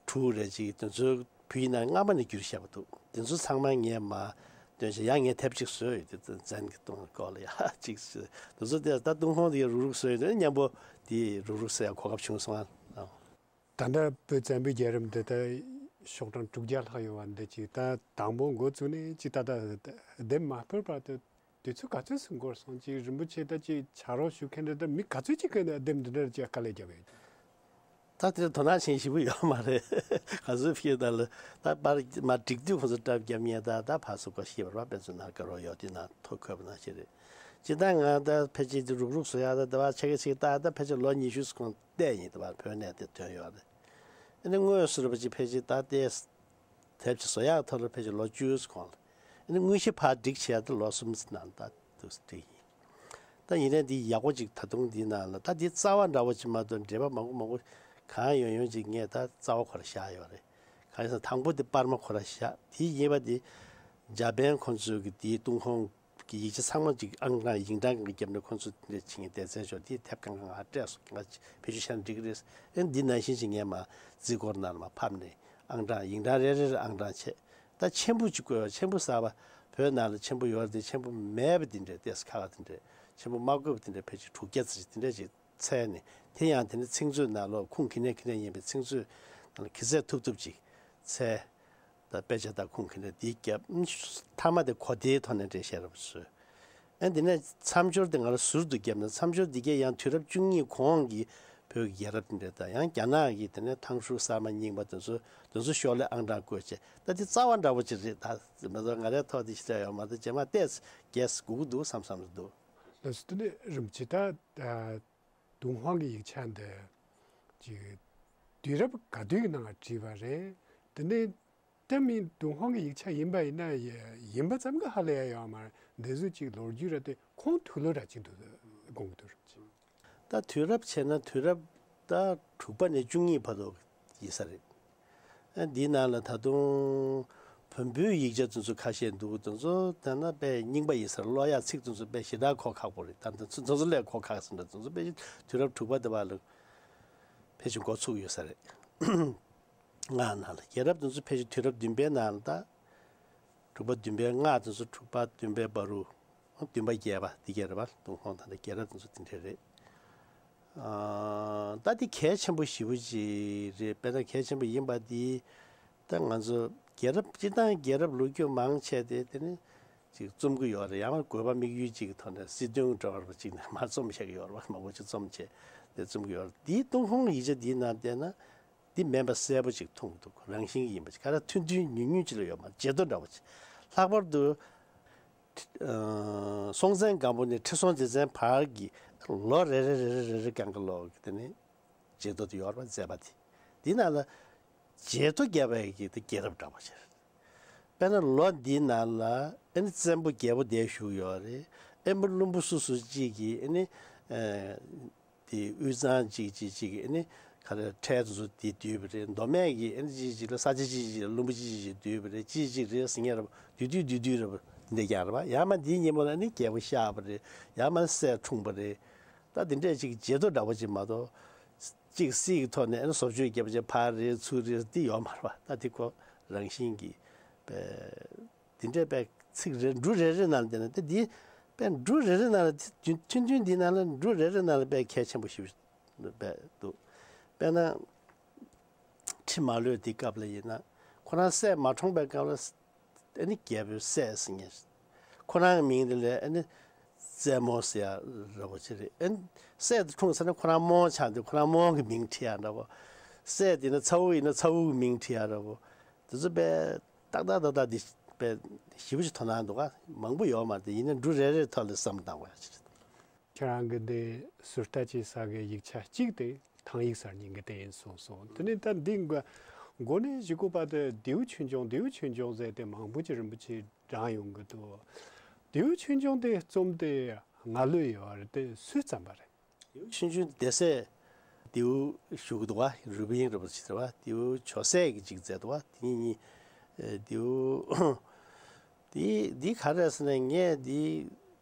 དྲུག་རེ་ཅིག་དེ་ཚོའི་བོད་ཡིག་ནང་སྔ་མ་ནས་བསྒྱུར་བཞག་པ་འདུག་དེ་ཚོ་ཚང་མ་ངས་མར་འདོན་བྱས། ཡང་ངས་དེབ་ཅིག་བཟོས་ཡོད། དེ་ཛན་གྱི་ཏུན་སྐོར་ལ་ཡང་ཅིག་བཟོས། དེ་ཚོ་དེ་ད་ཏུན་ཧོང་དེ་རུག་རུག་བཟོས་ཡོད། དེ་མཉམ་པོ་དེ་རུག་རུག་བཟོ་ཡ་གོ་སྐབས་བྱུང་སོང་ཨ། ད་ལྟ་བོད་བཙན་པོའི་རྒྱལ་རབས་འདི་ད་ཤོག་གྲངས་དྲུག་བརྒྱ་ལྷག་ཡོད་པ་འདི་ཅིག་ད་དང་པོ་འགོ་བཙུགས་ནས་ཅིག་ད་ལྟ་དེབ་མ་ཕུལ་བར་དུ་དུས་ཚོད་ག་ཚོད་ཙམ་འགོར་སོང་། ཅིག་རིན་པོ་ཆེ་ད་ཅིག་ཕྱག་རོགས་ཞུ་མཁན་འདྲ་ད་མི་ག་ཚོད་ཅིག་གིས་དེབ་འདི་འདྲ་ཅིག་དཀའ་ལས་བརྒྱབ་ཡོད། ད་དེར་དོ་སྣང་བྱེད་ཞིབ་པོ་ཡོད་མ་རེད། ག་ཚོད་ཕྱིན་ད་ལ་ད་པར་མ་བསྒྲིགས་དུས་ཁོ་ཚོ་སྐྲ་བརྒྱབ་ཉེ་ད་ད་ཕར་ཚུར་སྐོར་ཤེས་པར་བ་དཔེ་མཚོན་ན་དགའ་རོགས་ཡོད་དེ་ན་ཐོ་འཁོད་པ་ནང་བཞིན་རེད། སྤྱིར་བཏང་ང་ད་ཕལ་ཆེར་དེ་རུག་རུག་བཟོ་ཡག་ད་ད་བར་ཆ་ག་ཅིག་ད་ད་ཕལ་ཆེར་ལོ་ཉི་ཤུ་གོང་བལྟས་ཡིན། ད་བར་བོད་ནས་དེ་ཐོན་ཡོད་རེད། ཨ་ནི་དངོས་སུ་རུ་བ་ཅིག་ཕལ་ཆེར་ད་ལྟའི་དེབ་ཅིག་བཟོ་ཡག་ཐོག་ལ་ཕལ་ཆེར་ལོ་བཅུ་གོང་ལ། ཨ་ནི་དངོས་གཞི་ཕར་སྒྲིག་བྱས་ད་ལོ་གསུམ་ཙམ་ནང་ད་འདུག་སེ་སྒྲིག་ཡིན། ད་ཡིན་ནའི་འདི་ཡག་པོ་ཅིག་ད་དུང་འདི་ནང་ལ་ད་འདི་རྩ་བ་འདྲ་བོ་ཅིག་མ་གཏོགས་འགྲེལ་པ་མང་པོ་མང་པོ་གང་ཡོང་ཡོང་ཅིག་ངས་ད་རྩ་བ་ཁོ་ར་བཞག་ཡོད་རེད། གང་ཡིན་ཟེར་ན་དང་པོ་འདི་པར་མ་ཁོ་ར་བཞག་དེ་གཉིས་པ་འདི་འཇར་པན་ཁོང་ཚོའི་གི་དེའི་ཏུན་ཧོང་གི་ཡིག་ཆ་ཚང་མ་ཅིག་ཨང་གྲངས་ཡིག་འབྲང་གི་རྒྱབ་ནས་ཁོང་ཚོ་དེ་འདྲ་བྱེད་མཁན་སྡེ་ཚན་ཤོག་དེའི་དེབ་གང་ག་ང་སྤྲད་སོང་། ང་བེད་སྤྱོད་བྱས་ན་འགྲིག་གི་རེད། ཨེ་འདི་ནང་བཞིན་ཅིག་ངས་མར་རྩིས་འཁོར་ནང་ལ་མར་ཕབ་ནས་ཨང་གྲངས་ཡིག་འབྲང་རེ་རེ་རེ་ཨང་གྲངས་བྱས། ད་ཆེན་པོ་ཅིག་བཀོད་པ། ཆེན་པོ་གསར་པ་བོད་ནང་ལ་ཆེན་པོ་ཡོད་རེད་དེ། ཆེན་པོ་མེད་པ་དེ་འདྲས་ཏོག་ཙམ་ཁག་ཁག་དེ་འདྲས། ཆེན་པོ་མ་བཀོད་པ་དེ་འདྲས་ཕལ་ཆེར་དྲུག་བརྒྱ་ཙམ་ཅིག་དེ་འདྲས་ཅིག་འཚོལ་ནས། དེ་ཡང་དེ་ནས་ཚིག་མཛོད་ནང་ལོགས་ཁུངས་ག་ནས་ག་ནས་ཡིན་པའི་ཚིག་མཛོད་ནང་ལ་ག་ཚད་ཐུབ་ཐུབ་ཅིག་འཚོལ། ད་དཔེ་ཆ་དང་ཁུངས་ག་ནས་དེའི་རྒྱབ་མཐའ་མ་དེ་གོ་བདེའི་ཐོག་ནས་འགྲེལ་བཤད་རོབ་བཟོས། ཨ་འདི་ནས་མཚམས་སྦྱོར་དེ་ང་ལ་ཟུར་དུ་བརྒྱབ་ན། མཚམས་སྦྱོར་འདི་གས་ཡང་དུས་རབས་བཅུ་གཉིས་གོང་གི་བོད་ཀྱི་རྒྱལ་རབས་དེ་འདྲ་དང་། ཡང་རྒྱ་ནག་གི་དེ་ནས་ཐང་ཧྲུའུ་གསར་མ་རྙིང་པ་དེ་ཚོ་དེ་ཚོ་ཤོག་ལྷེ་ཨང་གྲངས་བཀོད་བྱས། ད་དེ་རྩ་བ་འདྲ་པོ་ཅིག་རེད། ད་མ་གཏོགས་ང་རའི་ཐོག་དེ་ཞེ་དྲག་ཡོད་མ་རེད། རྗེས་མ་ཏོག་ཙམ་རྒྱས་དགོས་ཀྱི་འདུག་བསམ་བསམ་རེད་འདུག་ལགས་སོ། དེ་ནས་རིན་པོ་ཆེ་ད་ཨ་ཏུན་ཧོང་གི་ཡིག་ཆ་འདི་ཅིག་དུས་རབས་ག་དུས་ཀྱི་ནང་ལ་བྲིས་པ་རེད། དེ་ནས་ད་མིན་ཏུན་ཧོང་གི་ཡིག་ཆ་ཡིན་པ་ཡིན་ན་ཡ་ཡིན་པ་ཙམ་གྱིས་ཧ་ལས་ཡ་ཡོད་མ་རེད། འདི་ཚོ་ཅིག་ལོ་རྒྱུས་ར་དེ་ཁུངས་ཐུབ་ལོ་ར་ཅིག་འདུག་དགོངས་ཀྱི་འདུག་རེད། ད་དུས་རབས་བྱས་ན་དུས་རབས་ད་དྲུག་པ་ནས་བཅུ་གཉིས་བར་དུ་ ཡིན་ས་རེད། ཨ་འདིའི་ནང་ལ་ད་དུང་བོན་པོའི་ཡིག་ཆ་དེ་ཚོ་ཁ་ཤས་འདུག་དེ་ཚོ་ད་ན་དཔེ་རྙིང་པ་ཡིན་ས་རེད། ཀློག་ཡག་ཚིག་དེ་ཚོ་དཔེ་ཞེ་དྲག་གོ་ཁག་པོ་རེད། ད་དེ་ཚོ་དེ་ཚོ་ལས་གོ་ཁག་ཟིན་འདྲ། དེ་ཚོ་དཔེ་དུས་རབས་དྲུག་པ་དེ་བར་ལ་ཕལ་ཆེར་འགོ་ཚུགས་ཡོད་ས་རེད། སྔགས་ནང་ལ་རྒྱལ་རབས་དེ་ཚོ་ཕལ་ཆེར་དུས་རབས་བདུན་པའི་ནང་ལ་ད། དྲུག་པ་བདུན་པའི་སྔགས་དེ་ཚོ་དྲུག་པ་བདུན་པའི་བར་དུ། བདུན་པ་བརྒྱད་པ་དེ་ག་རེད་པ། ཏུན་ཧོང་དང་རྒྱལ་རབས་དེ་ཚོ་དེ་འདྲ་རེད། ཨ་ད་དེ་གལ་ཆེན་པོ་ཞེ་པོ་ཅིག་རེད། དཔེར་ན་གལ་ཆེན་པོ་ཡིན་པ་དེ། ད་ང་ཚོ་རྒྱལ་རབས་སྤྱིར་བཏང་རྒྱལ་རབས་ལོ་རྒྱུས་མང་ཆེ་དེ་དེ་ནི་ཅིག་རྩོམ་གྱི་ཡོད་རེད། ཡང་ན་དགོས་པ་དམིགས་ཡུལ་ཅིག་གི་ཐོག་ནས་སྲིད་དོན་འདྲ་བ་ཅིག་ནས་མར་རྩོམ་བྱེད་ཀྱི་ཡོད་རེད་པ། མང་པོ་ཅིག་རྩོམ་བྱས་དེ་རྩོམ་གྱི་ཡོད་རེད། དེའི་ཏུན་ཧོང་ཡིག་ཆ་དེའི་ནང་བལྟས་ན། འདི་མིན་པ་གསལ་པོ་ཅིག་མཐོང་གི་འདུག་རང་བཞིན་གྱིས་ཡིན་པ་ཅིག་ག་རེ་ཐུང་ཐུང་ཉུང་ཉུང་ཅིག་ལ་ཡོད་མ་རེད། བརྗེད་ཐོ་འདྲ་བོ་ཅིག་ལྷག་པར་དུ། ཨ་སྲོང་བཙན་སྒམ་པོ་ནས་ཁྲི་སྲོང་ལྡེ་བཙན་བར་གྱི་ལོ་རེ་རེ་རེ་རེ་རེ་རེ་གང་གི་ལོ་གི་དེ་ནི་བརྗེད་ཐོ་དེ་ཡོད་རེད་པ། མཛད་པ་དེ། འདི་ནང་ལ་བརྗེད་ཐོ་བརྒྱབ་པའི་གི་དེ་རྒྱལ་རབས་འདྲ་བོ་ཅིག་དཔེར་ན་ལོ་འདིའི་ནང་ལ་ཨ་ནི་བཙན་པོ་རྒྱལ་པོ་བསྡད་བཞུགས་ཡོད་རེད། ཨེ་མོ་བློན་པོ་སུ་སུ་གཅིག་གིས་ཨ་ནི། ཨ། དེ་དབུས་གཙང་གཅིག་གཅིག་གཅིག་གིས་ཨ་ནི་ག་རེ་ཁྲལ་དེ་ཚོ་དེ་བསྡུས་པ་རེད། མདོ་སྨད་ཀྱིས་ཨ་ནི་གཅིག་གཅིག་ལ་ས་ཆ་གཅིག་གཅིག་ལ་བློན་པོ་གཅིག་གཅིག་བསྡུས་པ་རེད། གཅིག་གཅིག་རེད་ཟེར་མཁན་རེད་པ། བསྡུས་བསྡུས་བསྡུས་བསྡུས་རེད་པ། འདི་འདྲ་རྐྱང་རེད་པ། ཡང་མ་འདིའི་ཉིན་མོ་ལ་ཨ་ནི་རྒྱལ་པོ་གཤེགས་པ་རེད། ཡང་མ་སྲས་འཁྲུངས་པ་རེད། ད་དེ་འདྲས་ཅིག་བརྗེད་ཐོ་འདྲ་བོ་ཅིག་མ་གཏོགས། གཅིག་སྲིད་ཀྱི་ཐོག་ནས་ཨ་ནི་བཟོ་བཅོས་བརྒྱབ་བྱས་ཕར་རེད་ཚུར་རེད་འདི་ཡོད་མ་རེད་པ། ད་དེ་ཁོ་རང་བཞིན་གྱིས་པས། དེ་འདྲའི་པའི་ཚིག་རེ་འབྲུ་རེ་རེ་ནང་ལ་བསྡད་ན་དེ་འདི་པའི་འབྲུ་རེ་རེ་ནང་ལ་དེ་ཐུང་ཐུང་འདི་ནང་ལ་འབྲུ་རེ་རེ་ནང་ལ་པའི་གལ་ཆེན་པོ་ཞིག་པའི་འདུག་དཔེར་ན་ཁྲི་མ་ལོད་དེ་སྐབས་ལ་ཡིན་ན་ཁོ་རང་སྲས་མ་འཁྲུངས་པའི་སྐབས་ལ་ཨ་ནི་རྒྱལ་པོའི་སྲས་ཟེར་མཁན་ཁོ་རང་གི་མིང་དེ་ལ་ཨ་ནི་རྩེ་མོ་ཟེར་ཡ་འདྲ་བོ་ཅིག་རེད། ཨ་ནི་སྲས་དེ་འཁྲུངས་ཚར་ན་ཁོ་རང་རྨོ་ཆགས་འདུག་ཁོ་རང་རྨོ་གི་མིང་བྲིས་ཡ་འདྲ་བོ། སྲས་དེ་ན་ཚ་བོ་ཡིན་ན་ཚ་བོ་གི་མིང་བྲིས་ཡ་འདྲ་བོ། དེ་ཚོ་དཔེ་ཏག་ཏག་ཏག་ཏག་འདི་དཔེ་ཞེ་པོ་ཅིག་དོ་སྣང་འདུག་ག་མང་པོ་ཡོད་མ་རེད། ཡིན་ན་འབྲུ་རེ་རེའི་ཐོག་ལ་བསམ་བློ་བཏང་དགོས་ཡ་ཅིག་རེད། ཁྱེད་རང་གི་འདི་ཟུར་ལྟ་བྱེད་ས་གི་ཡིག་ཆ་གཅིག་དེ་ཐང་ཡིག་གསར་རྙིང་གི་དེ་ཡིན་གསུངས་སོང་། དེ་ནས་ད་འདི་འགོ་འགོ་ནས་གཞི་གོ་པ་དེ་ལྡེའུ་ཆོས་འབྱུང་ལྡེའུ་ཆོས་འབྱུང་ཟེར་དེ་མང་པོ་ཅིག་རིན་པོ་ཆེ་བགྲངས་ཡོང་གི་འདུག་ལྡེའུ་ཆོས་འབྱུང་དེ་རྩོམ་དེ་ང་ལོས་ཡོད་རེད། དེ་སུས་བརྩམས་པ་རེད། ལྡེའུ་ཆོས་འབྱུང་སྡེ་སྲིད་ལྡེའུ་ཞུ་གི་འདུག་བ། རུས་པའི་རིན་པོ་ཆེ་རེད་བ། ལྡེའུ་ཇོ་སྲས་ཀྱིས་ཅིག་མཛད་འདུག་བ། དེ་གཉིས་གཉིས། ཨེ་ལྡེའུ་འདི་ག་རེ་རེད་ཟེར་ན་ངས་འདི་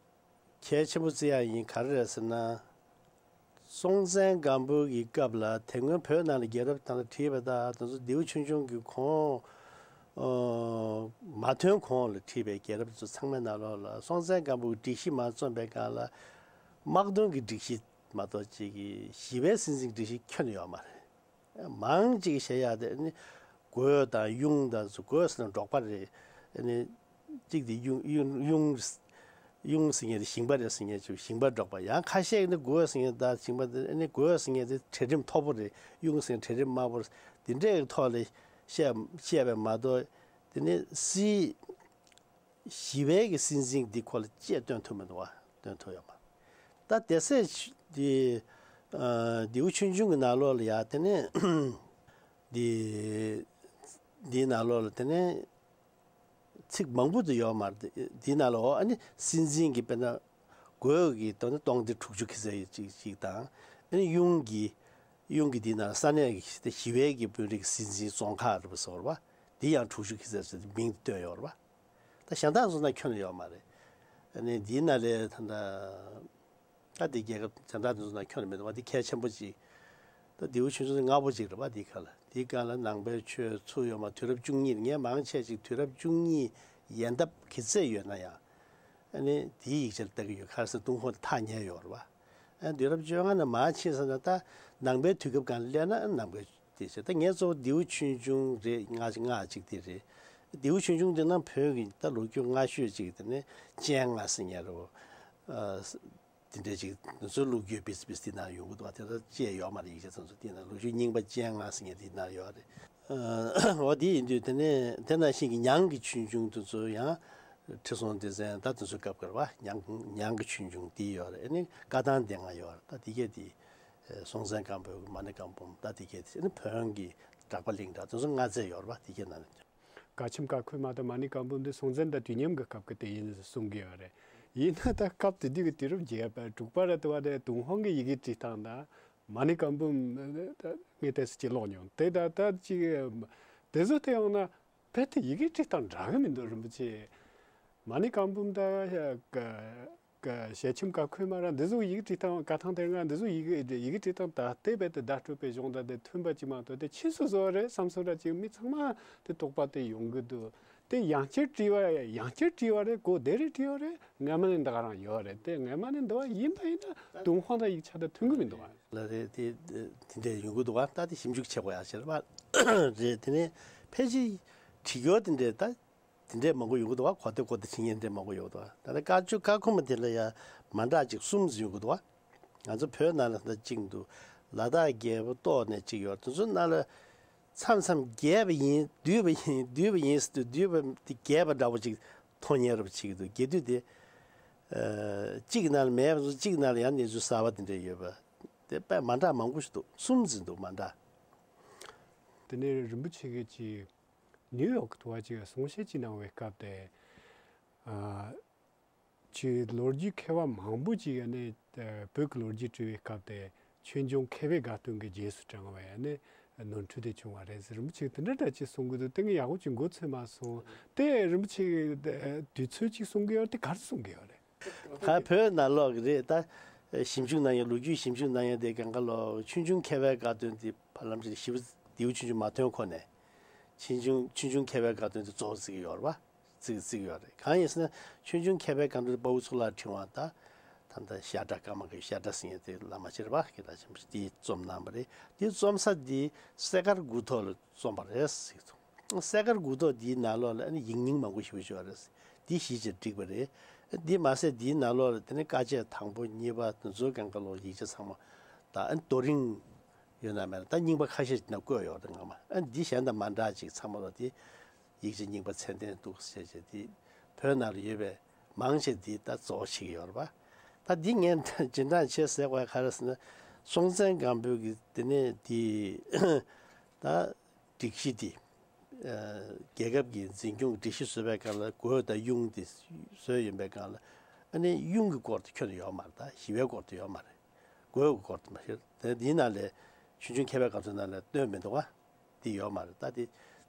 གལ་ཆེན་པོ་བརྩི་ཡ་ཡིན། ག་རེ་རེད་ཟེར་ན། སྲོང་བཙན་སྒམ་པོ་གི་སྐབས་ལ་དེ་སྔོན་བོད་ནང་ལ་རྒྱལ་རབས་དང་བྲིས་པ་དང་དེ་ཚོ་ལྡེའུ་ཆོས་འབྱུང་གི་གོང་། ཨོ། མ་ཐོན་གོང་ལ་བྲིས་པའི་རྒྱལ་རབས་ཚོ་ཚང་མའི་ནང་ལོགས་ལ་སྲོང་བཙན་སྒམ་པོ་གི་སྒྲིག་གཞི་མ་རྩོམ་པའི་སྒང་ལ། དམག་དོན་གྱི་སྒྲིག་གཞི་མ་གཏོགས་ཅིག་གི་ཞི་བའི་སྲིད་འཛིན་སྒྲིག་གཞི་ཁྱོན་ནས་ཡོད་མ་རེད། མང་ཅིག་བཤད་ཡག་དེ་ནི་གོས་དང་གཡུང་དང་གོས་ཟེར་ན་འབྲོག་པ་རེད། ཨ་ནི་གཅིག་དེ་གཡུང་གཡུང་གཡུང་གཡུང་ཟེར་མཁན་དེ་ཞིང་པ་རེད་ཟེར་མཁན་ཅིག་ཞིང་པ་འབྲོག་པ། ཡང་ཁ་ཤས་ནི་གོས་ཟེར་མཁན་དང་ཞིང་པ་དེ་ཨ་ནི་གོས་ཟེར་མཁན་དེ་གྲལ་རིམ་མཐོ་པོ་རེད། གཡུང་ཟེར་མཁན་གྲལ་རིམ་དམའ་པོ་རེད། དེ་འདྲའི་ཐོག་ལ་བཤད་བཤད་པས་མ་གཏོགས་དེ་ནི་སྲིད། ཞི་བའི་གི་སྲིད་འཛིན་འདི་ཁོ་ལ་ཅེས་སྟོན་ཐུབ་མི་འདུག་བ། སྟོན་ཐུབ་ཡོད་མ་རེད། ད་སྡེ་སྲིད་འདི་ཨ་ལྡེའུ་ཆོས་འབྱུང་གི་ནང་ལོགས་ལ་ཡ་དེ་ནས་འདི་འདིའི་ནང་ལོགས་ལ་དེ་ནས་ཚིག་མང་པོ་དུ་ཡོད་མ་རེད། འདིའི་ནང་ལ་འོ་ཨ་ནི་སྲིད་འཛིན་གྱི་དཔེར་ན་གོས་ཀྱི་དོན་ནི་སྟོང་སྡེ་དྲུག་ཅུ་ཁེ་ཙེ་ཅིག་ཅིག་དང་། ཨ་ནི་གཡུང་གི་གཡུང་གི་འདིའི་ནང་ས་གནས་ཀྱི་ཞི་བའི་གི་དཔོན་རིགས་སྲིད་འཛིན་ཙོང་ཁ་རེད་པ་ཟེར་བ། འདི་ཡང་དྲུག་ཅུ་ཁེ་ཙེ་ཟེར་མིང་བཏོན་ཡོད་རེད་པ། ད་གཞན་དག་ཚོ་ན་ཁྱོན་ནས་ཡོད་མ་རེད། ཨ་ནི་འདིའི་ནང་ལས་ད་ལྟ་ད་འདི་རྒྱལ་ཁབ་གཞན་དག་ཚོ་ན་ཁྱོན་ནས་མི་འདུག་བ། འདི་གལ་ཆེན་པོ་ཅིག་ད་ལྡེའུ་ཆོས་འབྱུང་ལྔ་པོ་ཅིག་རེད་བ། འདི་ག་ལ་འདི་ག་ལ་ནང་པའི་ཆོས་ཚུར་ཡོང་བ་དུས་རབས་བཅུ་གཉིས། ངས་མང་ཆེ་ཅིག་དུས་རབས་བཅུ་གཉིས་ཡན་འདབ་གི་ཚད་ཡོད་ན་ཡང་། ཨ་ནི་འདིའི་ཡིག་ཆར་ལྟ་གི་ཡོད། ག་རེ་ཟེར་ཏུན་ཧོང་དེ་ཐག་ཉེ་ཡོད་རེད་བ། ཨ་དུས་རབས་བཅོ་ལྔ་ནས་མར་ཕྱིན་ཟེར་ན་ད་ནང་པའི་དུས་སྐབས་སྒང་སླེབས་ན་ནང་པའི་དེ་བྱས། ད་ངས་གཙོ་བོ་ལྡེའུ་ཆོས་འབྱུང་རེད། སྔགས་སྔགས་གཅིག་དེ་རེད། ལྡེའུ་ཆོས་འབྱུང་དེ་ནང་བོད་ཀྱི་ད་ལོ་རྒྱུས་སྔ་ཤོས་ཅིག་དེ་ནི་སྤྱན་སྔ་ཟེར་མཁན་རེད་བ། ཨ་དེ་འདྲའི་ཅིག་ང་ཚོའི་ལོ་རྒྱུས་པིས་པིས་དེ་ནང་ཡོང་གི་འདུག་བ། དེ་ད་བཅད་ཡོད་མ་རེད། ཡིག་ཆ་ཚང་ཚོ་དེ་ནང་ལོ་རྒྱུས་རྙིང་པ་སྤྱན་སྔ་ཟེར་མཁན་དེ་ནང་ཡོད་རེད། ཨ་འོ་དེ་ཡིན་དུས་དེ་ནས་དེ་ནང་བཞིན་གྱི་ཉང་གི་ཆོས་འབྱུང་དེ་ཚོ་ཡང་ཁྲི་སྲོང་ལྡེ་བཙན་ད་དེ་ཚོའི་སྐབས་ཀྱི་རེད་བ། ཉང་ཉང་གི་ཆོས་འབྱུང་དེ་ཡོད་རེད། ཨ་ནི་བཀའ་ཐང་སྡེ་ལྔ་ཡོད་རེད། ད་དེ་གས་དེ་སྲོང་བཙན་སྒམ་པོའི་མ་ཎི་བཀའ་འབུམ། ད་དེ་གས་དེ་ཨ་ནི་བོན་གྱི་གྲགས་པ་གླིང་གྲགས་དེ་ཚོ་ལྔ་བརྩེགས་ཡོད་རེད་བ། དེ་གས་ནང་ལ། དགའ་ཆེམས་ཀ་ཁོལ་མ་དང་མ་ཎི་བཀའ་འབུམ་འདི་སྲོང་བཙན་དང་དུས་མཉམ་གྱི་སྐབས་ཀྱི་དེ་ཡིན་གསུང་གི་ཡོད་རེད། ཡིན་ན་ད་སྐབས་དེ་དུས་ཀྱི་དུས་རབས་བརྒྱད་པ་དྲུག་པ་ར་དེ་བ་དེ་ཏུན་ཧོང་གི་ཡི་གེ་བྲིས་སྟངས་དང་། མ་ཎི་བཀའ་འབུམ་ངས་ཏོག་ཙམ་ཅིག་ཀློག་མྱོང་། དེ་ད་ལྟ་ཅིག་དེ་ཚོ་བལྟས་ཡོང་ན་རྦད་དེ་ཡི་གེ་བྲིས་སྟངས་འདྲ་གི་མི་འདུག་རིན་པོ་ཆེ། མ་ཎི་བཀའ་འབུམ་དང་ཞལ་ཆེམས་ཀ་ཁོལ་མ་ར་འདི་ཚོ་ཡི་གེ་བྲིས་སྟངས། བཀའ་ཐང་དེ་སྔ་འདི་ཚོ་ཡི་གེ་ཡི་གེ་བྲིས་སྟངས་ད་ལྟའི་རྦད་དེ་བརྡ་སྤྲོད་པའི་གཞུང་དང་དེ་མཐུན་པ་ཅིག་མ་གཏོགས་དེ་ཕྱིས་སུ་བཟོ་བ་རེད་བསམ་སོང་ར། ཅིག་མི་ཚང་མ་དེ་དོགས་པ་དེ་ཡོང་གི་འདུག་དེ་ཡང་བསྐྱར་བྲིས་པ་ཡང་བསྐྱར་བྲིས་པ་རེད། གོ་བདེ་རེ་བྲིས་པ་རེད། སྔ་མ་ནས་འདི་ག་རང་ཡོད་རེད། དེ་སྔ་མ་ནས་འདི་བ་ཡིན་པ་ཡིན་ན་ཏུན་ཧོང་དང་ཡིག་ཆ་དང་མཐུན་གི་མི་འདུག་བ། ལ་རེད། དེ་དེ་འདྲས་ཡོང་གི་འདུག་བ། ད་དེ་ཞིབ་འཇུག་བྱེད་དགོས་ཡག་ཞིག་རེད་པ། རེད། དེ་ནས་ཕལ་ཆེར་བྲིས་ཡོད་དེ་འདྲས་ད་དེ་འདྲས་མང་པོ་ཡོང་གི་འདུག་བ། གོ་བདེ་གོ་བདེ་བྲིས་མཁན་འདྲས་མང་པོ་ཡོང་གི་འདུག་བ། ད་ལྟ་བཀའ་ཆོས་བཀའ་ཁོམ་དེ་ལ་ཡང་མ་འདྲ་ཅིག་གསུམ་ཙམ་ཡོང་གི་འདུག་བ། ང་ཚོ་བོད་ནང་ལ་ད་གཅིག་འདུག་ལ་དྭགས་རྒྱལ་པོ་ཏོག་ནས་གཅིག་ཡོད། དེ་ཚོ་ནང་ལ་མཚམས་མཚམས་རྒྱས་པ་ཡིན་བསྡུས་པ་ཡིན་བསྡུས་པ་ཡིན་ཟེར་དུས་བསྡུས་པ་དེ་རྒྱས་པ་འདྲ་པོ་ཅིག་མཐོང་ཉེ་རབས་བྱེད་ཀྱི་འདུག་རྒྱས་དུས་དེ་ཨ་གཅིག་ནང་ལ་མེད་པ་ཚོ་གཅིག་ནང་ལ་ཡང་གནས་ཚུལ་གསར་པ་དེ་འདྲ་ཡོད་པ་དེ་དཔེ་མ་འདྲ་མང་པོ་ཞིག་འདུག་གསུམ་ཙམ་འདུག་མ་འདྲ། དེ་ནས་རིན་པོ་ཆེ་གིས་ཅིག་ནིའུ་ཡོག་གི་དུ་བ་ཅིག་གསུང་བཤད་ཅིག་གནང་བའི་སྐབས་དེ། ཨ། ཅིག་ལོ་རྒྱུས་མཁས་པ་མང་པོ་ཅིག་ཡ་ནས་བོད་ཀྱི་ལོ་རྒྱུས་བྲིས་པའི་སྐབས་དེ་ཆོས་འབྱུང་མཁས་པའི་དགའ་སྟོན་གྱི་རྗེས་སུ་འབྲང་བའི་ཡ་ནས་ནོར་འཁྲུལ་དེ་བྱུང་བ་རེད་ཟེར། རིན་པོ་ཆེས་དེ་འདྲ་འདྲ་ཅིག་གསུང་གི་འདུག་དེ་ངས་ཡག་པོ་ཅིག་མགོ་ཚོས་མ་སོང་། དེ་རིན་པོ་ཆེས་དུས་ཚོད་ཅིག་གསུང་གི་ཡོད་རེད། དེ་ག་རེ་གསུང་གི་ཡོད་རེད། ད་བོད་ནང་ལོགས་ཀྱི་རེད། ད་ཞིབ་འཇུག་གནང་ཡ་ལོ་རྒྱུས་ཞིབ་འཇུག་གནང་ཡ་དེ་གང་ག་ལོགས་ཆོས་འབྱུང་མཁས་པའི་དགའ་སྟོན་དེ་བར་ལམ་ཞིག་ལ་ཞིབ་པོ་ལྡེའུ་ཆོས་འབྱུང་མ་ཐོན་གོང་ནས་ཆོས་འབྱུང་ཆོས་འབྱུང་མཁས་པའི་དགའ་སྟོན་དེ་གཙོ་བོ་བརྩི་གི་ཡོད་རེད་པ། བརྩི་བརྩི་གི་ཡོད་རེད། གང་ཡིན་ཟེར་ན་ཆོས་འབྱུང་མཁས་པའི་དགའ་སྟོན་དེ་དཔའ་བོ་གཙུག་ལག་ཕྲེང་བ་དང་ད་ལྟ་བཤད་གྲྭ་ཀརྨ་པའི་བཤད་གྲྭ་ཟེར་མཁན་དེ་བླ་མ་སྤྱིར་པ་སྐྱེ་ལ་ཆེན་པོ་དེས་རྩོམ་གནང་བ་རེད། དེ་རྩོམ་ས་དེ་སེ་དཀར་དགུ་ཐོག་ལ་རྩོམ་པ་རེད་ཟེར་གི་འདུག་སེ་དཀར་དགུ་ཐོག་འདིའི་ནང་ལོགས་ལ་ཨ་ནི་ཡིག་རྙིང་མང་པོ་ཞེ་པོ་ཅིག་ཡོད་རེད། འདི་གཞི་བྱས་བསྒྲིགས་པ་རེད། འདི་མ་ཟད་འདིའི་ནང་ལོགས་ལ་དེ་ནི་དཀའ་སྤྱད་དང་པོ་གཉིས་པ་དེ་ཚོའི་སྒང་ག་ལོགས་ཡིག་ཆ་ཚང་མ་དང་ཨ་ནི་རྡོ་རིང་ཡོད་ན་མེད་ན་ད་རྙིང་པ་ཁ་ཤས་ཅིག་ན་བཀོད་ཡོད་རེད་སྔ་མ། ཨ་ནི་འདི་གཞན་དང་མ་འདྲ་ཅིག་ཚང་མ་ལོགས་དེ་ཡིག་ཆ་རྙིང་པ་ཚད་ལྡན་འདུག་ཟེར་བྱས་དེ་བོད་ནང་ལ་ཡོད་པའི་མང་ཆེ་འདི་ད་གཙོ་བོ་བྱེད་ཀྱི་ཡོད་རེད་པ། ད་འདི་ངས་སྦྱིན་བདག་བྱས་ཟེར་དགོས་ག་རེ་ཟེར་ན་སྲོང་བཙན་སྒམ་པོའི་གི་དེ་ནས་འདི་ད། སྒྲིག་གཞི་འདི། ཨ་རྒྱལ་ཁབ་ཀྱི་འཛིན་སྐྱོང་སྒྲིག་གཞི་བཟོ་བའི་སྒང་ལ་གོས་དང་གཡུང་འདི་བཟོས་ཡོད་པའི་སྒང་ལ་ཨ་ནི་གཡུང་གི་སྐོར་དེ་ཁྱོན་ནས་ཡོད་མ་རེད། ད་ཞི་བའི་སྐོར་དེ་ཡོད་མ་རེད། གོས་ཀྱི་སྐོར་དེ་མ་གཏོགས་དེ་འདི་ནང་ལ་ཆོས་འབྱུང་མཁས་པའི་སྒང་ཚོའི་ནང་ལ་སྟོན་མི་འདུག་ག་འདི་ཡོད་མ་རེད། ད་འདི་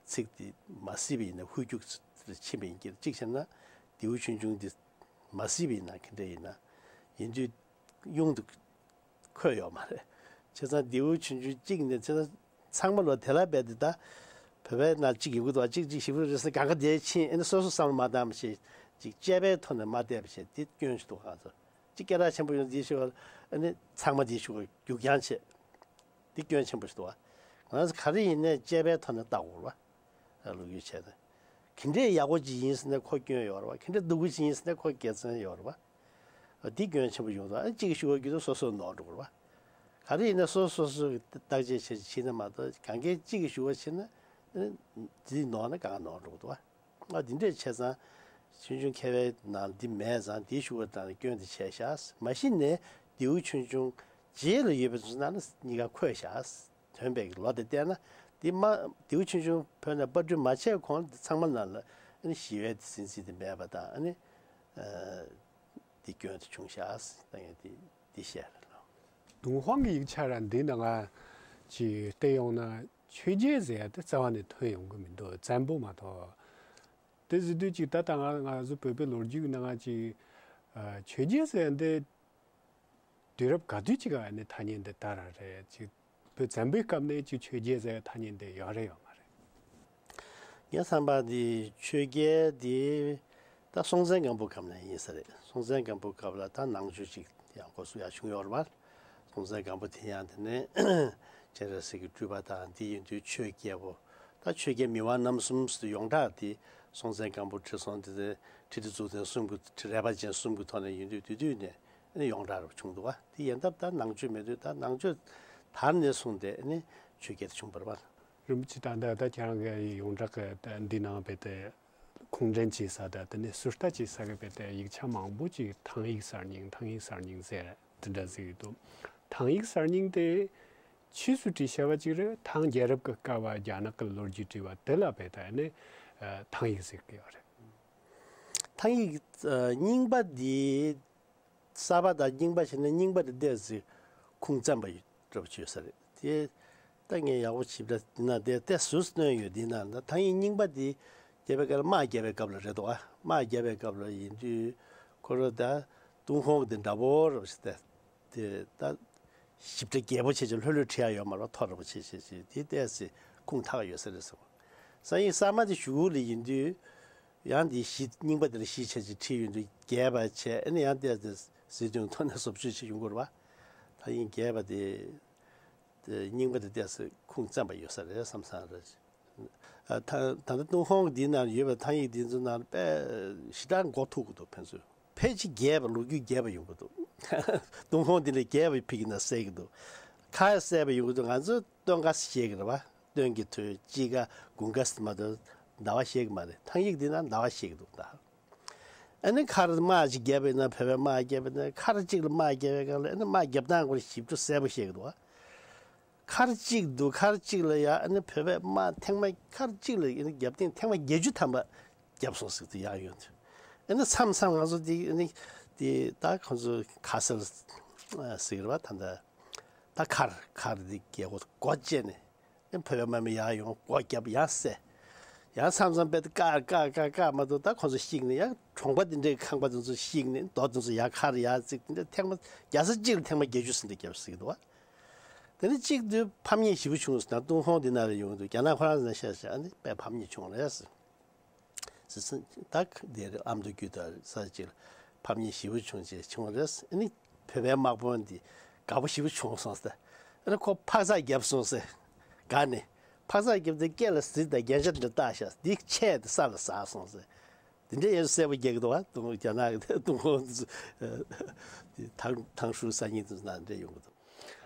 ཚིག་འདི་མ་གཟིགས་པ་ཡིན་ན་ཧོལ་རྒྱུག་ཕྱིན་པ་ཡིན་གྱི་རེད། གཅིག་བྱས་ན་ལྡེའུ་ཆོས་འབྱུང་འདི་མ་གཟིགས་པ་ཡིན་ན་ག་འདྲ་ཡིན་ན་ཡིན་དུས་གཡུང་དུ། འཁོད་ཡོད་མ་རེད། བྱས་ཙང་ལྡེའུ་ཆོས་འབྱུང་གཅིག་ནས་བྱས་ཙང་ཚང་མ་ལོ་དེ་ལ་རྦད་དེ་ད་བོད་པའི་ནང་གཅིག་ཡོད་གི་འདུག་གཅིག་གཅིག་ཞིབ་རུ་རེད་ཟེར་གང་ག་དེ་ཕྱིན་ཨ་ནི་སོ་སོ་བསམ་བློ་མ་བཏང་བ་བྱས་ཅིག་དཔྱད་པའི་ཐོག་ནས་མ་བལྟས་པ་བྱས་དེ་སྐྱོན་ཞིག་འདུག་ང་ཚོ་གཅིག་སྐད་གྲགས་ཆེན་པོ་ཡོང་དེའི་ཞུ་བ་ཨ་ནི་ཚང་མ་དེའི་ཞུ་བ་རྒྱུག་རྐྱང་བྱས་དེ་སྐྱོན་ཆེན་པོ་ཞིག་འདུག་ང་ཚོ་ག་རེ་ཡིན་ནའི་དཔྱད་པའི་ཐོག་ནས་བལྟ་དགོས་རེད་བ། ལོ་རྒྱུས་བྱས་ནས། ག་འདྲས་ཡག་པོ་ཅིག་ཡིན་ཟེར་ན་ཁོ་སྐྱོན་ཡོད་རེད་བ། ག་འདྲས་སྡུག་པོ་ཅིག་ཡིན་ཟེར་ན་ཁོ་དགེ་མཚན་ཡོད་རེད་བ། འདི་སྐྱོན་ཆེན་པོ་ཡོང་དུས་ཨ་གཅིག་གི་ཞུ་བ་རྒྱུ་དུ་སོ་སོ་ནོར་འགྲོ་གི་རེད་བ། ག་རེ་ཡིན་ན་སོ་སོ་སོ་གི་བརྟག་དཔྱད་བྱས་ཕྱིན་ན་མ་གཏོགས་གང་གའི་གཅིག་གི་ཞུ་བ་བྱས་ན་འདི་ནོར་ན་གང་ནོར་འགྲོ་གི་འདུག་བ། ཨ་འདི་འདྲས་བྱས་ཙང་ཆོས་འབྱུང་མཁས་པའི་ནང་འདི་མེད་ཙང་འདི་ཞུ་བ་དང་སྐྱོན་འདི་ཆེ་ཤག་མ་གཞི་ནས་ལྡེའུ་ཆོས་འབྱུང་རྗེས་ལ་ཡོད་པའི་ཚོ་ནང་ན་གཉིས་ཀ་འཁོད་ཤག་ཐོན་པའི་ལོ་དེ་བལྟས་ན་འདི་མ་ལྡེའུ་ཆོས་འབྱུང་བོད་ནས་པར་སྐྲུན་མ་བྱས་གོང་ལ་འདི་ཚང་མ་ནང་ལ་ཨ་ནི་ཞི་བའི་འདི་ཟིན་ཚིག་འདི་མེད་པ་དང་ཨ་ནི་འདི་སྐྱོན་དུ་བྱུང་ཤག་ད་ངས་འདི་འདི་བཤད་རེད་ལོ། ཏུན་ཧོང་གི་ཡིག་ཆ་ར་འདི་ནང་ང་ཅིག་བལྟས་ཡོང་ན་ཆོས་རྒྱལ་ཟེར་ཡ་དེ་རྩ་བ་ནས་ཐོན་ཡོང་གི་མི་འདུག་བཙན་པོ་མ་གཏོགས། དེ་ཟེར་དུས་ཅིག་ད་ལྟ་ང་ང་ཚོ་བོད་པའི་ལོ་རྒྱུས་ཀྱི་ནང་ང་ཅིག་ཨ་ཆོས་རྒྱལ་ཟེར་ཡ་འདི། དུས་རབས་ག་དུས་ཅིག་ག་ནས་ཐ་སྙད་འདི་དར་ར་རེད། ཅིག་བོད་བཙན་པོའི་སྐབས་ནས་ཅིག་ཆོས་རྒྱལ་ཟེར་ཐ་སྙད་འདི་ཡོད་རེད་ཡོད་མ་རེད། ངའི་བསམ་པ་འདི་ཆོས་རྒྱལ་འདི་ད་སྲོང་བཙན་སྒམ་པོ་སྐབས་ནས་ཡིན་ས་རེད། སྲོང་བཙན་སྒམ་པོ་སྐབས་ལ་ད་ནང་ཆོས་ཅིག་ཡང་འགོ་ཚུགས་ཡག་བྱུང་ཡོད་རེད་པ། སྲོང་བཙན་སྒམ་པོ་དེ་ཡང་དེ་ནས་སྤྱན་རས་གཟིགས་ཀྱི་སྤྲུལ་པ་དང་འདི་ཡིན་དུས་ཆོས་རྒྱལ་པོ་ད་ཆོས་རྒྱལ་མི་དབང་རྣམ་གསུམ་ཟེར་ཡོངས་གྲགས་འདི་སྲོང་བཙན་སྒམ་པོ་ཁྲི་སྲོང་ལྡེ་བཙན་ཁྲི་ལྡེ་གཙུག་བརྟན་གསུམ་གྱི་རལ་པ་ཅན་གསུམ་གྱི་ཐོག་ནས་ཡིན་དུས་དེ་དུས་ནས། ཨ་ནི་ཡོངས་གྲགས་རུ་བྱུང་འདུག་བ། དེ་ཡན་ཐབས་ད་ནང་ཆོས་མེད་དུས་ད་ནང་ཆོས་དར་ནས་བཟུང་སྟེ་ཨ་ནི་ཆོས་སྐད་དུ་བྱུང་བ་རེད་བ། རིན་པོ་ཆེ་ད་ལྟ་ད་ཁྱེད་རང་གི་ཡོངས་གྲགས་ཀྱི་ད་འདི་ནང་བས་ཏེ་ཁུངས་འདྲེན་བྱེད་ས་ད་དེ་ནས་ཟུར་ལྟ་བྱེད་ས་གི་བས་ཏེ་ཡིག་ཆ་མང་པོ་ཅིག་ཐང་ཡིག་གསར་རྙིང་ཐང་ཡིག་གསར་རྙིང་ཟེར་དེ་འདྲ་ཟེར་གྱི་འདུག་ཐང་ཡིག་གསར་རྙིང་དེ་ཕྱིས་སུ་བྲིས་བྱ་བ་ཅིག་རེད། ཐང་རྒྱལ་རབས་ཀྱི་སྐབས་བ་རྒྱ་ནག་གི་ལོ་རྒྱུས་བྲིས་བ་དེ་ལ་བས་ད་ནི་ཐང་ཡིག་ཟེར་གྱི་ཡོད་རེད། ཐང་ཡིག་རྙིང་པ་འདི། གསར་པ་དང་རྙིང་པ་བྱས་ན་རྙིང་པ་དེ་ཏོག་ཙམ་ཁུངས་བཙན་པ་ཡོད་ འདྲ་པོ་ཅིག་ཡོད་ས་རེད། དེ་ད་ངས་ཡག་པོ་ཞིབ་ཕྲ་འདི་ན་དེ་དེ་སུས་བཏོན་ཡོད་འདི་ན་ད་ཐང་ཡིག་རྙིང་པ་འདི་རྒྱལ་བའི་སྐབས་ལ་དམག་རྒྱག་པའི་སྐབས་ལ་རེད་འདུག་ཨ། དམག་རྒྱག་པའི་སྐབས་ལ་ཡིན་དུས་ཁོ་རང་ད་ཏུན་ཧོང་འདི་འདྲ་པོ་རེད་ཟེར་ཏེ། དེ་ད་ཞིབ་ཕྲ་རྒྱས་པོ་བྱས་ཅིག་ལྷོད་ལྷོད་བྲིས་ཡ་ཡོད་མ་རེད། མཐོ་རིས་པོ་བྱས་བྱས་བྱས་དེ་ཏོག་ཙམ་ཁུངས་ཐག་ཡོད་ས་རེད་ཟེར། ཐང་ཡིག་གསར་མ་དེ་གཞུག་ལ་ཡིན་དུས་ཡང་དེ་གཞི་རྙིང་པ་དེ་ལ་གཞི་བྱས་ཅིག་བྲིས་ཡོང་དུས་རྒྱས་པ་བྱས། ཨ་ནི་ཡང་ཏོག་ཙམ་ཟིལ་གདོང་ཐོག་ནས་བཟོ་བཅོས་བྱས་ཡོང་གི་རེད་པ། ཐང་ཡིག་རྒྱས་པ་དེ་དེ་རྙིང་པ་དེ་ཏོག་ཙམ་ཁུངས་བཙན་པ་ཡོད་ས་རེད་བསམ་བསམ་རེད། ཨ། ད་ད་ལྟ་ཏུན་ཧོང་འདི་ནང་ཡོད་པའི་ཐང་ཡིག་འདི་ཚོ་ནང་དཔེ་ཞེ་དྲག་མགོ་ཐུག་གི་འདུག་ཕན་ཚུན་ཕལ་ཆེར་རྒྱས་པ། ལོ་རྒྱུས་རྒྱས་པ་ཡོང་གི་འདུག་ཏུན་ཧོང་འདི་ལས་རྒྱས་པ་ཕ་གི་ནང་གསལ་གི་འདུག་ཁ་གསལ་པ་ཡོང་གི་འདུག་ང་ཚོ་སྟོན་ཁ་ཤེས་གི་རེད་པ། སྟོན་གྱི་དུས་དཔྱིད་ཀ་དགུན་ཁ་ཟེར་མ་གཏོགས་ཟླ་བ་ཤེས་གི་མ་རེད། ཐང་ཡིག་འདི་ནང་ཟླ་བ་ཤེས་གི་འདུག་ད། ཨ་ནི་མཁར་དམག་ཅིག་བརྒྱབ་པ་ཡིན་ན། བོད་པའི་དམག་བརྒྱབ་པ་ཡིན་ན། མཁར་གཅིག་ལ་དམག་བརྒྱབ་པའི་སྒང་ལ་ཨ་ནི་དམག་བརྒྱབ་སྟངས་སྐོར་ཞིབ་ཏུ་གསལ་པོ་བཤད་ཀྱི་འདུག་བ། མཁར་གཅིག་འདུག་མཁར་གཅིག་ལ་ཡ་ཨ་ནི་བོད་པའི་དམག་ཐེངས་མ་མཁར་གཅིག་ལ་ཨ་ནི་བརྒྱབ་ཐེངས་ཐེངས་མ་བརྒྱད་ཅུ་ཐམ་པ་བརྒྱབ་སོང་ཟེར་དུས་ཡག་ཡོང་དུས། ཨ་ནི་མཚམས་མཚམས་ང་ཚོ་དེ་ཨ་ནི་དེ་ད་ཁོང་ཚོ་ཁ་གསལ་ཟེར་གྱི་རེད་པ། ད་ད་ད་མཁར་མཁར་དེ་རྒྱལ་སྒོ་སྒོ་བཅད་ནས། ཨེ། བོད་པའི་དམག་མི་ཡར་ཡོང་། སྒོ་བརྒྱབ། ཡར་བསད། ཡང་མཚམས་མཚམས་དཔེ་དེ་བཀག་བཀག་བཀག་བཀག་མ་གཏོགས། ད་ཁོང་ཚོ་བཤིག་ནས། ཡང་གྲོང་པ་དེ་འདྲའི་ཁང་པ་དེ་ཚོ་བཤིག་ནས། རྡོ་དེ་ཚོ་ཡར་མཁར་ཡར་བརྩིགས། དེ་འདྲ་ཐེངས་མ་རྒྱལ་ས་གཅིག་ལ་ཐེངས་མ་བརྒྱད་ཅུ་ཟིན་འདྲ་བརྒྱབ་ཟེར་གྱི་འདུག་བ། དེ་ནས་གཅིག་དུས་ཕམ་ཉེས་ཞེ་པོ་བྱུང་ཟེར། ད་ཏུན་ཧོང་དེ་ན་ལ་ཡོང་དུས་རྒྱ་ནག་ཁོ་རང་ཚོ་ནས་བཤད་བཤད། ཨ་ནི་དཔེ་ཕམ་ཉེས་བྱུང་རེད་ཟེར། ཟེར་ཟེར། ད་དེ་རེད། ཨ་མདོ་རྒྱུད་དང་ས་ཆ་གཅིག་ལ་ཕམ་ཉེས་ཞེ་པོ་བྱུང་བྱས་བྱུང་རེད། ཨ་ནི་བོད་པའི་དམག་དཔོན་འདི་དགའ་པོ་ཞེ་པོ་བྱུང་སོང་ཟེར། ཨ་ནི་ཁོ་འཕག་འཚག་བརྒྱབ་སོང་ཟེར། དགའ་ནས་འཕག་འཚག་བརྒྱབ་སྟེ་སྐེ་ལ་གཟི་དང་རྒྱན་ཆ་འདྲ་བཏགས་ཤག་འདི་ཆད་དེ་ས་ལ་ཟག་སོང་ཟེར། འདི་འདྲའི་ཡང་གསལ་པོ་རྒྱག་གི་འདུག་བ། ཏུན་ཧོང་། རྒྱ་ནག་གི་ཏུན་ཧོང་དེ་ཚོ། ཨ། དེ་ཐང་ཐང་ཧྲུའུ་གསར་རྙིང་དེ་ཚོ་ནང་འདྲ་ཡོང་གི་འདུག་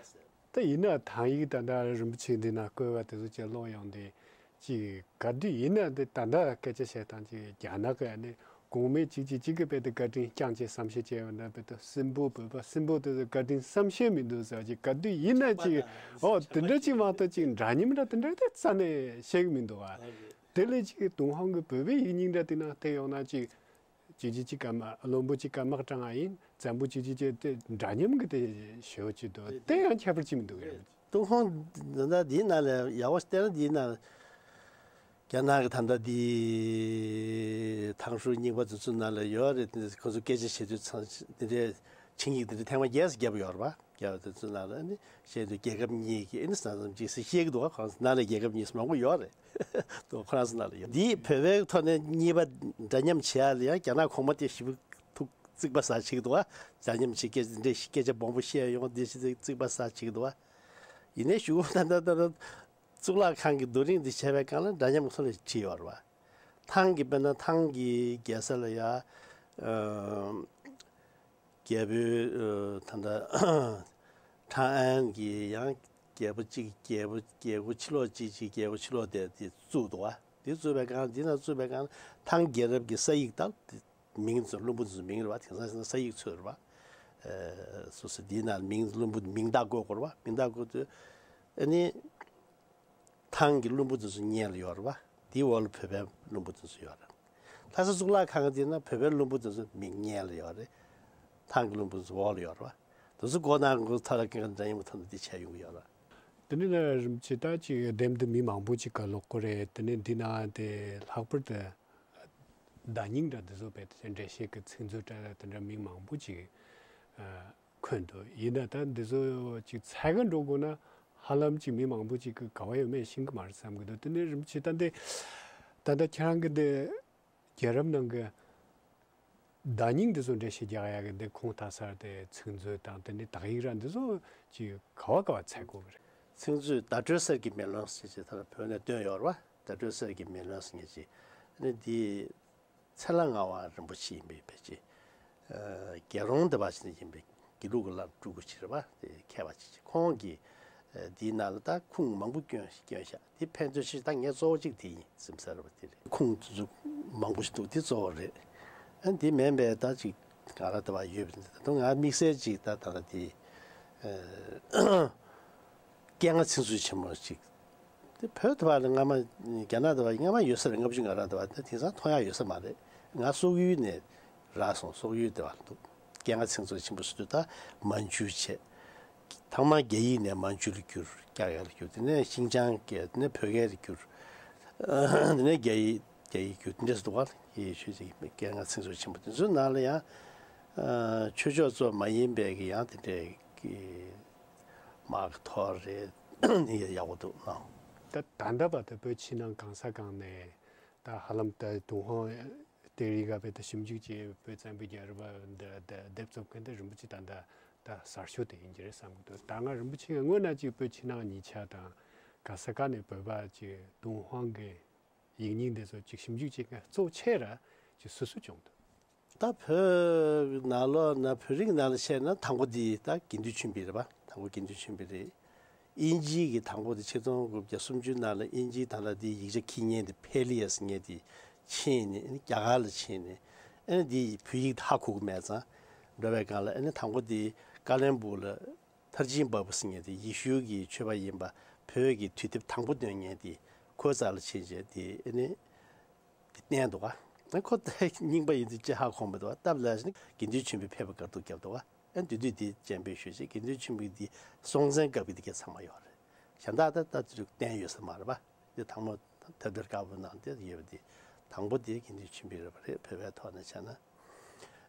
ད་ཡིན་ན་ཐང་ཡིག་ད་ལྟ་རིན་པོ་ཆེ་འདི་ན་བཀོད་པ་དེ་ཚོ་ཅིག་ཀློག་ཡོང་དུས་ཅིག་ག་དུས་ཡིན་ན། འདི་ད་ལྟ་སྐད་ཆ་བཤད་སྟངས་ཅིག་རྒྱ་ནག་གི་ཨ་ནི་གོང་མའི་གཅིག་གཅིག་གཅིག་གི་དཔེ་དེ་བཀའ་དྲིན་བསྐྱངས་བྱས་བསམ་ཤེས་བྱས་ཡོད་ན། དཔེ་དེ་སྲིན་པོ་བོད་པ་སྲིན་པོ་དེ་ཚོ་བཀའ་དྲིན་བསམ་ཤེས་མི་འདུག་ཟེར་བ་ཅིག་ག་དུས་ཡིན་ན་ཅིག་ཨོ་དེ་འདྲ་ཅིག་མ་གཏོགས་ཅིག་འདྲ་མཉམ་འདྲ་དེ་འདྲ་དེ་རྩ་ནས་བཤད་གི་མི་འདུག་བ། དེ་ལས་ཅིག་ཏུན་ཧོང་གི་བོད་པའི་ཡིག་རྙིང་འདྲ་དེ་ནང་བལྟས་ཡོང་ན་ཅིག་གཅིག་གཅིག་གཅིག་དཀར་དམར། བློན་པོ་གཅིག་དཀར་དམར་དྲངས་ཡིན། བཙན་པོ་གཅིག་གཅིག་གཅིག་དེ་འདྲ་མཉམ་གྱི་དེ་ཞེ་པོ་ཅིག་འདུག་དེ་ཡང་ཁྱད་པར་ཅིག་མི་འདུག་གས། ཏུན་ཧོང་ད་ལྟ་འདིའི་ནང་ལ་ཡག་པོ་བལྟས་ན། འདིའི་ནང་རྒྱ་ནག་གི་ད་ལྟ་འདི་ཐང་ཧྲུའུ་རྙིང་པ་དེ་ཚོའི་ནང་ལ་ཡོད་རེད། ཁོ་ཚོ་སྐད་ཆ་བྱེད་དུས་ཚང་འདི་འདྲའི་ཆིངས་ཡིག་འདི་འདྲ་ཐེངས་མ་བརྒྱད་ཙམ་བརྒྱབ་ཡོད་རེད་པ། རྒྱ་དེ་ཚོའི་ནང་ལ་ནི་བཤད་དུས་རྒྱལ་ཁབ་གཉིས་ཀྱི་ཨ་ནི་ས་མཚམས་གཅིག་ཟེར་བཤད་ཀྱི་འདུག་བ། ཁོང་ཚོ་ནང་ལ་རྒྱལ་ཁབ་གཉིས་མང་པོ་ཡོད་རེད། ཏུ་ཁོ་རང་ཚོ་ནང་ལ་ཡོད། འདིའི་བོད་པའི་ཐོག་ནས་གཉིས་པ་འདྲ་མཉམ་བྱེད་ཡ་ལ་ཡང་རྒྱ་ནག་གོང་མ་དེ་ཞེ་པོ་ཐུགས་རྩིག་པ་ཟ་བྱེད་ཀྱི་འདུག་བ། འདྲ་མཉམ་བྱེད། སྐད་འདི་འདྲའི་སྐད་ཆ་སྦོམ་པོ་བཤད་ཡོང་། འདི་བྱེད། རྩིག་པ་ཟ་བྱེད་ཀྱི་འདུག་བ། ཡིན་ནའི་གཞུག་གུ་ད་ལྟ་ད་ལྟ་གཙུག་ལག་ཁང་གི་རྡོ་རིང་འདི་བྱས་པའི་སྒང་ལ་འདྲ་མཉམ་ཐོག་ལ་བྲིས་ཡོད་རེད་བ། ཐང་གི་དཔེར་ན་ཐང་གི་རྒྱལ་ས་ལ་ཡ། ཨ། རྒྱལ་པོའི། ཨ། ད་ལྟ་ཁྲང་ཨན་གྱི་ཡང་རྒྱལ་པོ་གཅིག་རྒྱལ་པོ་རྒྱལ་པོ་ཕྱི་ལོགས་གཅིག་གཅིག་རྒྱལ་པོ་ཕྱི་ལོགས་དེ་དེ་བཙུགས་འདུག་བ། དེ་བཙུགས་པའི་སྒང་། དེ་ན་བཙུགས་པའི་སྒང་ཐང་རྒྱལ་རབས་ཀྱི་ས་ཡིག་དང་མིང་ཚོ། བློན་པོ་ཚོའི་མིང་རེད་བ། དེང་སང་ས་ཡིག་ཚོ་རེད་བ། ཨ། སོ་སོ་དེའི་ནང་མིང་། བློན་པོ་མིང་རྟགས་བཀོད་དགོས་རེད་བ། མིང་རྟགས་བཀོད་དུས་ཨ་ནི། ཐང་གི་བློན་པོ་དེ་ཚོ་སྔོན་ལ་ཡོད་རེད་བ། དེའི་འོག་ལ་བོད་པའི་བློན་པོ་དེ་ཚོ་ཡོད་རེད། ལྷ་ས་གཙུག་ལག་ཁང་དེ་ན་བོད་པའི་བློན་པོ་དེ་ཚོ་མིང་སྔོན་ལ་ཡོད་རེད། ཐང་གི་བློན་པོ་དེ་ཚོ་འོག་ལ་ཡོད་རེད་བ། དེ་ཚོ་མགོ་ནང་གི་ཐ་ལ་ཀན་ཀ་འདྲ་ཡིན་པ་ཐོག་ནས་དེ་བྱས་ཡོང་གི་ཡོད་རེད། དེ་ནས་ན་རིན་པོ་ཆེ་ད་ཅིག་དེབ་འདི་མི་མང་པོ་ཅིག་ག་ཀློག་གི་རེད། དེ་ནས་འདི་ན་དེ་ལྷག་པར་དུ་བརྡ་རྙིང་འདྲ་འདི་ཚོ་བས་འགྲེལ་བཤད་ཀྱི་ཚིག་མཛོད་འདྲ་དེ་འདྲ་མི་མང་པོ་ཅིག་ཨ། འཁོད་འདུག་ཡིན་ན་ད་འདི་ཚོ་ཅིག་འཚོལ་གི་འགྲོ་དགོས་ན་ཧ་ལམ་ཅིག་མི་མང་པོ་ཅིག་གི་ག་བ་ཡོད་མེད་ཤེས་ཀྱི་མ་རེད་བསམ་གྱི་འདུག་དེ་ནས་རིན་པོ་ཆེ་ད་འདི་ད་ལྟ་ཁྱེད་རང་གི་འདི་རྒྱལ་རབས་ནང་གི་བརྡ་རྙིང་འདི་ཚོ་འགྲེལ་བཤད་རྒྱག་ཡ་གི་འདི་ཁུངས་དག་ས་དེ་ཚིག་མཛོད་དང་དེ་ནས་དག་ཡིག་ར་འདི་ཚོ་ཅིག་ག་བ་ག་བ་འཚོལ་དགོས་གི་རེད། ཚིག་མཛོད་བརྡ་སྤྲོད་གསེར་གྱི་མེ་ལོང་ཟེར་བྱས་ད་ལྟ་བོད་ནས་བཏོན་ཡོད་རེད་བ། བརྡ་སྤྲོད་གསེར་གྱི་མེ་ལོང་ཟེར་མཁན་ཅིག་ཨ་ནི་འདི་ཚེ་ལྷ་ངག་དབང་རིན་པོ་ཆེ་ཡིན་པའི་ཕལ་ཆེར། ཨ། རྒྱལ་རོང་དེ་བ་ཞིག་ཡིན་པའི་དགེ་ལུགས་ཀྱི་བླ་སྤྲུལ་སྐུ་ཅིག་རེད་བ། དེ་མཁས་པ་ཅིག་ཅིག་ཁོང་གིས། ཨ། འདིའི་ནང་ལ་ད་ཁུངས་མང་པོ་བསྐྱོན་བསྐྱོན་བཞག་དེ་ཕན་ཐོགས་ཆེ་ཤོས་ད་ངས་གཙོ་བོ་གཅིག་དེ་ཡིན་བསམ་ས་རེད་བ། དེ་རེད། ཁུངས་དེ་ཚོ་མང་པོ་ཞིག་འདུག་དེ་གཙོ་བོ་རེད། ཨ། འདི་མིན་པའི་ད་ཅིག་ག་ར་དེ་བ་ཡོད་པ་ད་དུང་ང་དམིགས་བསལ་ཅིག་ད་ད་ལ་དེ། ཨ། སྐད་ངག་ཚིག་མཛོད་ཆེན་མོ་ཅིག་དེ་བོད་དེ་བ་ལ་སྔ་མ། རྒྱ་ནག་དེ་བ་སྔ་མ་ཡོད་ས་རེད། ལྔ་བཅུ་ང་གྲངས་དེ་བ་དེ་དེང་སང་མཐོང་ཡ་ཡོད་ས་མ་རེད། ང་སོག་ཡུལ་ནས་རག་སོང་། སོག་ཡུལ་དེ་བ་ལ་འདུག་སྐད་ངག་ཚིག་མཛོད་ཆེན་པོ་ཟེར་དུས་ད་མན་ཇུ་བྱས། ཐང་མ་རྒྱ་ཡིག་ནས་མན་ཇུ་ལ་བསྒྱུར། རྒྱ་སྐད་ལ་བསྒྱུར། དེ་ནས་ཤིན་ཅང་སྐད། དེ་ནས་བོད་སྐད་ལ་བསྒྱུར། དེ་ནས་རྒྱ་ཡིག་རྒྱ་ཡིག་བསྒྱུར། དེ་འདྲས་སུ་འདུག་ག་ཡིག་ཆོས་ཅིག་སྐད་ངག་ཚིག་མཛོད་ཆེན་པོ་དེ་ཚོའི་ནང་ལ་ཡང་ཆོས་ཕྱོགས་གཙོ་མ་ཡིན་པའི་གི་ཡང་དེ་འདྲས་ཀྱི་མ་གི་ཐོག་རེད། ནི་ཡག་པོ་འདུག་ནའང་། ད་ད་ལྟ་བར་དུ་བོད་ཕྱི་ནང་གང་ས་གང་ནས་ད་ཧ་ལམ་ད་ཏུན་ཧོང་དེ་རིགས་ཀ་བོད་དུ་ཞིབ་འཇུག་བྱས། བོད་བཙན་པོའི་རྒྱལ་རབས་འདི་ད་དེབ་རྩོམ་མཁན་དེ་རིན་པོ་ཆེ་ད་ལྟ་ད་གསར་ཤོས་དེ་ཡིན་གྱི་རེད་བསམ་གྱི་འདུག་ད་སྔ་རིན་པོ་ཆེ་གི་སྔོན་ན་ཅིག་བོད་ཕྱི་ནང་གཉིས་ཆ་དང་ག་ས་ག་ནས་བོད་པ་ཅིག་ཏུན་ཧོང་གི་ཡིག་རྙིང་འདི་ཚོ་ཅིག་ཞིབ་འཇུག་བྱེད་མཁན་གཙོ་ཆེ་ར་ཅིག་སུ་སུ་བྱུང་འདུག་ད་བོད་ནང་ལོགས་ན་བོད་རིགས་ནང་ལ་བཤད་ན་དང་པོ་འདི་ད་དགེ་འདུན་ཆོས་འཕེལ་རེད་པ། དང་པོ་དགེ་འདུན་ཆོས་འཕེལ་རེད། དབྱིན་ཇིའི་གི་དང་པོ་དེ་ཆིག་སྟོང་དགུ་བརྒྱ་སུམ་ཅུ་ནང་ལ་དབྱིན་ཇིའི་ད་ལྟ་དེ་ཡིག་ཆ་འཁྱེར་མཁན་དེ་ཕེ་ལི་ཡ་ཟེར་མཁན་དེ་ཕྱིན་ནས། ཨ་ནི་རྒྱ་གར་ལ་ཕྱིན་ནས། ཨ་ནི་དེ་བོད་ཡིག་དེ་ཧ་གོ་གི་མེད་ཙང་འགྲོ་བའི་སྒང་ལ། ཨ་ནི་དང་པོ་དེ་ཀ་ལོན་སྦུག་ལ་ཐར་ཆེན་བ་པུ་ཟེར་མཁན་དེ་ཡེ་ཤུ་གི་ཆོས་པ་ཡིན་པ། བོད་ཀྱི་དུས་དེབ་དང་པོ་འདོན་མཁན་དེ་ཁོའི་རྩ་ལ་ཕྱིན་བྱས་དེ། ཨ་ནི་དེ་བསྟན་འདུག་ག་ཁོ་དེ་རྙིང་པ་ཡིན་དུས་ཅི་ཧ་གོ་མི་འདུག་ག་སྟབས་ལེགས་ནི་དགེ་འདུན་ཆོས་འཕེལ་ཕེབས་པའི་སྐབས་དུ་བརྒྱབ་འདུག་ག་ཨ་དེ་དུས་དེ་སྤྱན་འབུལ་ཞུས་བྱས། དགེ་འདུན་ཆོས་འཕེལ་འདི་སྲོང་བཙན་སྐབས་ཀྱི་དེ་གས་ཚང་མ་ཡོད་རེད། གཞན་དག་ད་ལྟ་དེ་རིགས་བསྟན་ཡོད་ས་མ་རེད་པ། དེ་དང་པོ་ཐབས་དེར་དཀར་པོ་ནང་དེ་ཡོད་པ་དེ། དང་པོ་དེ་དགེ་འདུན་ཆོས་འཕེལ་རེད་པ། རེད། བོད་པའི་ཐོག་ནས་བྱས་ན།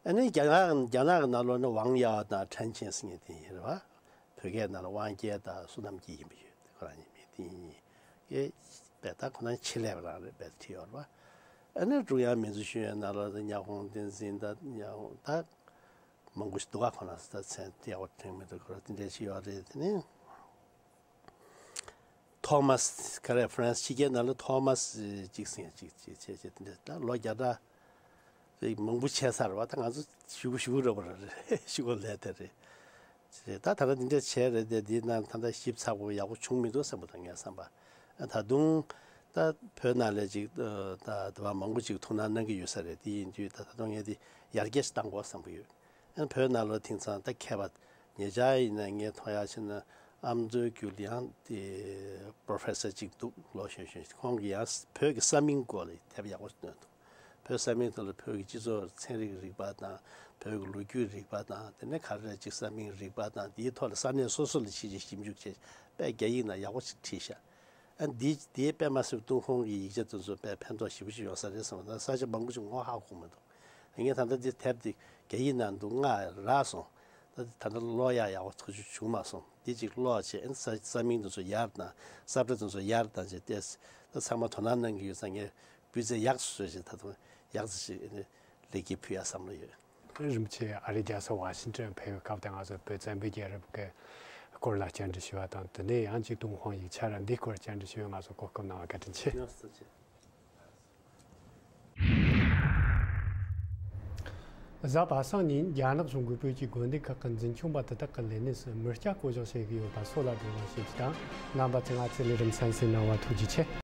ཨ་ནི་རྒྱ་ནག་རྒྱ་ནག་གི་ནང་ལོགས་ནས་ཝང་ཡའོ་དང་ཁྲན་ཆེན་ཟེར་མཁན་དེ་ཡིན་རེད་པ། བོད་སྐད་ནང་ལ་དབང་རྒྱལ་དང་བསོད་ནམས་སྐྱིད་ཡིན་པ་ཡོད། ཁོ་རང་གཉིས་མི་དེ་གཉིས་ཀྱིས་བོད་ད་ཁོ་རང་ཆེད་ལས་པ་རང་རེད་པས་བྲིས་ཡོད་རེད་པ། ཨ་ནི་ཀྲུང་དབྱང་མི་ཚོགས་ཤེས་ཡོན་ནང་ལོགས་དེ་ཉ་ཧོང་བསྟན་འཛིན་དང་ཉ་ཧོང་ད་མང་པོ་ཞིག་འདུག་ག་ཁོ་རང་ཚོ་ད་མཚན་ཡག་པོ་དྲན་མི་འདུག་ཁོ་རང་དེ་འདྲ་ཞིག་ཡོད་རེད། དེ་ནས་ཐོ་མཱས་ཀ་རེ་ཧྥ་རན་སི་ཕྱི་རྒྱལ་ནང་ལ་ཐོ་མཱས་གཅིག་ཟེར་གཅིག་གཅིག་བྱས་བྱས་དེ་འདྲ་ད་ལོ་བརྒྱ་ཕྲག་རེ་མང་པོ་བྱས་ཚར་བ། ད་ང་ཚོ་ཞུ་གུ་ཞུ་གུ་རེད་པ། རེད། ཞུ་གུ་ལས་དེ་རེད། ད་ད་ལྟ་འདི་འདྲ་བྱས་རེད་དེ། འདིའི་ནང་ད་ལྟ་ཞིབ་ཚགས་པོ་ཡག་པོ་བྱུང་མི་འདུག་བསམ་པ་དང་། ངའི་བསམ་པ། ད་དུང་ད་བོད་ནང་ལ་ཅིག་ད་དེ་བ་མང་པོ་ཅིག་ཐུགས་སྣང་གནང་གི་ཡོད་ས་རེད། དེ་ཡིན་དུས་ད་ད་དུང་ངས་འདི་ཡར་རྒྱས་ཤིག་བཏང་དགོས་བསམ་གི་ཡོད། ཨ་བོད་ནང་ལོགས་དེང་སང་ད་མཁས་པ་ཉེ་ཆར་ཡིན་ན་ངས་མཐོང་ཡག་བྱས་ན་ཨ་མདོའི་རྒྱུད་ལ་ཡང་དེ་པོ་རོ་ཕེ་སར་ཅིག་འདུག་ལོ་གཞོན་གཞོན་ཞིག་ཁོང་གིས་ཡང་བོད་ཀྱི་ས་མིང་སྐོར་ལ་དེབ་ཡག་པོ་ཞིག་བཏོན་འདུག་བོད་ས་མིང་ཐོག་ལ་བོད་ཀྱི་སྤྱི་ཚོགས་ཚན་རིག་རིག་པ་དང་། བོད་ཀྱི་ལོ་རྒྱུས་རིག་པ་དང་། དེ་ནས་ག་རེ་ཅིག་ས་མིང་རིག་པ་དང་། དེའི་ཐོག་ལ་ས་གནས་སོ་སོ་ལ་ཕྱིན་ཅིག་ཞིབ་འཇུག་བྱས། དཔེ་རྒྱ་ཡིག་ནང་ཡག་པོ་ཞིག་བྲིས་ཤག་ཨ་འདི་དེའི་དཔེ་མ་སྲིད་ཏུན་ཧོང་གི་ཡིག་ཆ་དེ་ཚོ་དཔེ་ཕན་ཐོགས་ཞེ་པོ་ཞིག་ཡོང་ས་རེད་བསམ་པ་དང་། ས་ཆ་མང་པོ་ཞིག་ངོ་ཧ་གོ་མི་འདུག་ངས་ད་ལྟ་འདི་དེབ་འདི་རྒྱ་ཡིག་ནང་འདུག་སྔ་རག་སོང་། ད་ད་ལྟ་ཀློག་ཡག་ཡག་པོ་ཐག་ཆོད་བྱུང་མ་སོང་། འདི་ཅིག་ཀློག་བྱས། ཨ་ནི་ས་ས་མིང་དེ་ཚོ་ཡར་དང་། ས་བཀྲ་དེ་ཚོ་ཡར་དང་བྱས་ཏེ། ད་ཚང་མ་དོ་སྣང་གནང་གི་ཡོད་ཙང་ངས་སྤུས་ཚད་ཡག་ཏུ་བཟོས་བྱས། ད་དུང་ཡག་ཙམ་ཞིག་ཨ་ནི་ལེགས་སྐྱེས་ཕུལ་ཡག་བསམ་བློ་ཡོད། རིན་པོ་ཆེ་ཨ་རིའི་རྒྱལ་ས་ཝ་ཤིང་ཊོན་ཕེབས་པའི་སྐབས་དེ་ང་ཚོ་བོད་བཙན་པོའི་རྒྱལ་རབས་ཀྱི་སྐོར་ལ་བཅར་འདྲི་ཞུས་པ་དང་། དེ་ནས་ཡང་ཅིག་ཏུན་ཧོང་ཡིག་ཆ་ར་འདིའི་སྐོར་བཅར་འདྲི་ཞུས་པས་ང་ཚོ་གོ་སྐབས་གནང་བར་བཀའ་དྲིན་ཆེ། ཡོད་སོ་ཆེ། གཟའ་པ་སངས་ཉིན་རྒྱ་ནག་གཞུང་གིས་བོད་ཀྱི་དགོན་སྡེ་ཁག་གི་འཛིན་སྐྱོང་པ་དེ་དག་གི་ལས་གནས་སུ་མི་སྐྱ་བསྐོ་གཞག་བྱེད་ཀྱི་ཡོད་པ་སོགས་ལ་བསྒྲགས་གནང་བྱེད་ཀྱི་དང་། རྣམ་པ་ཚོས་ང་ཚོའི་ལས་རིམ་གསན་གཟིགས་གནང་བར་ཐུགས་རྗེ་ཆེ།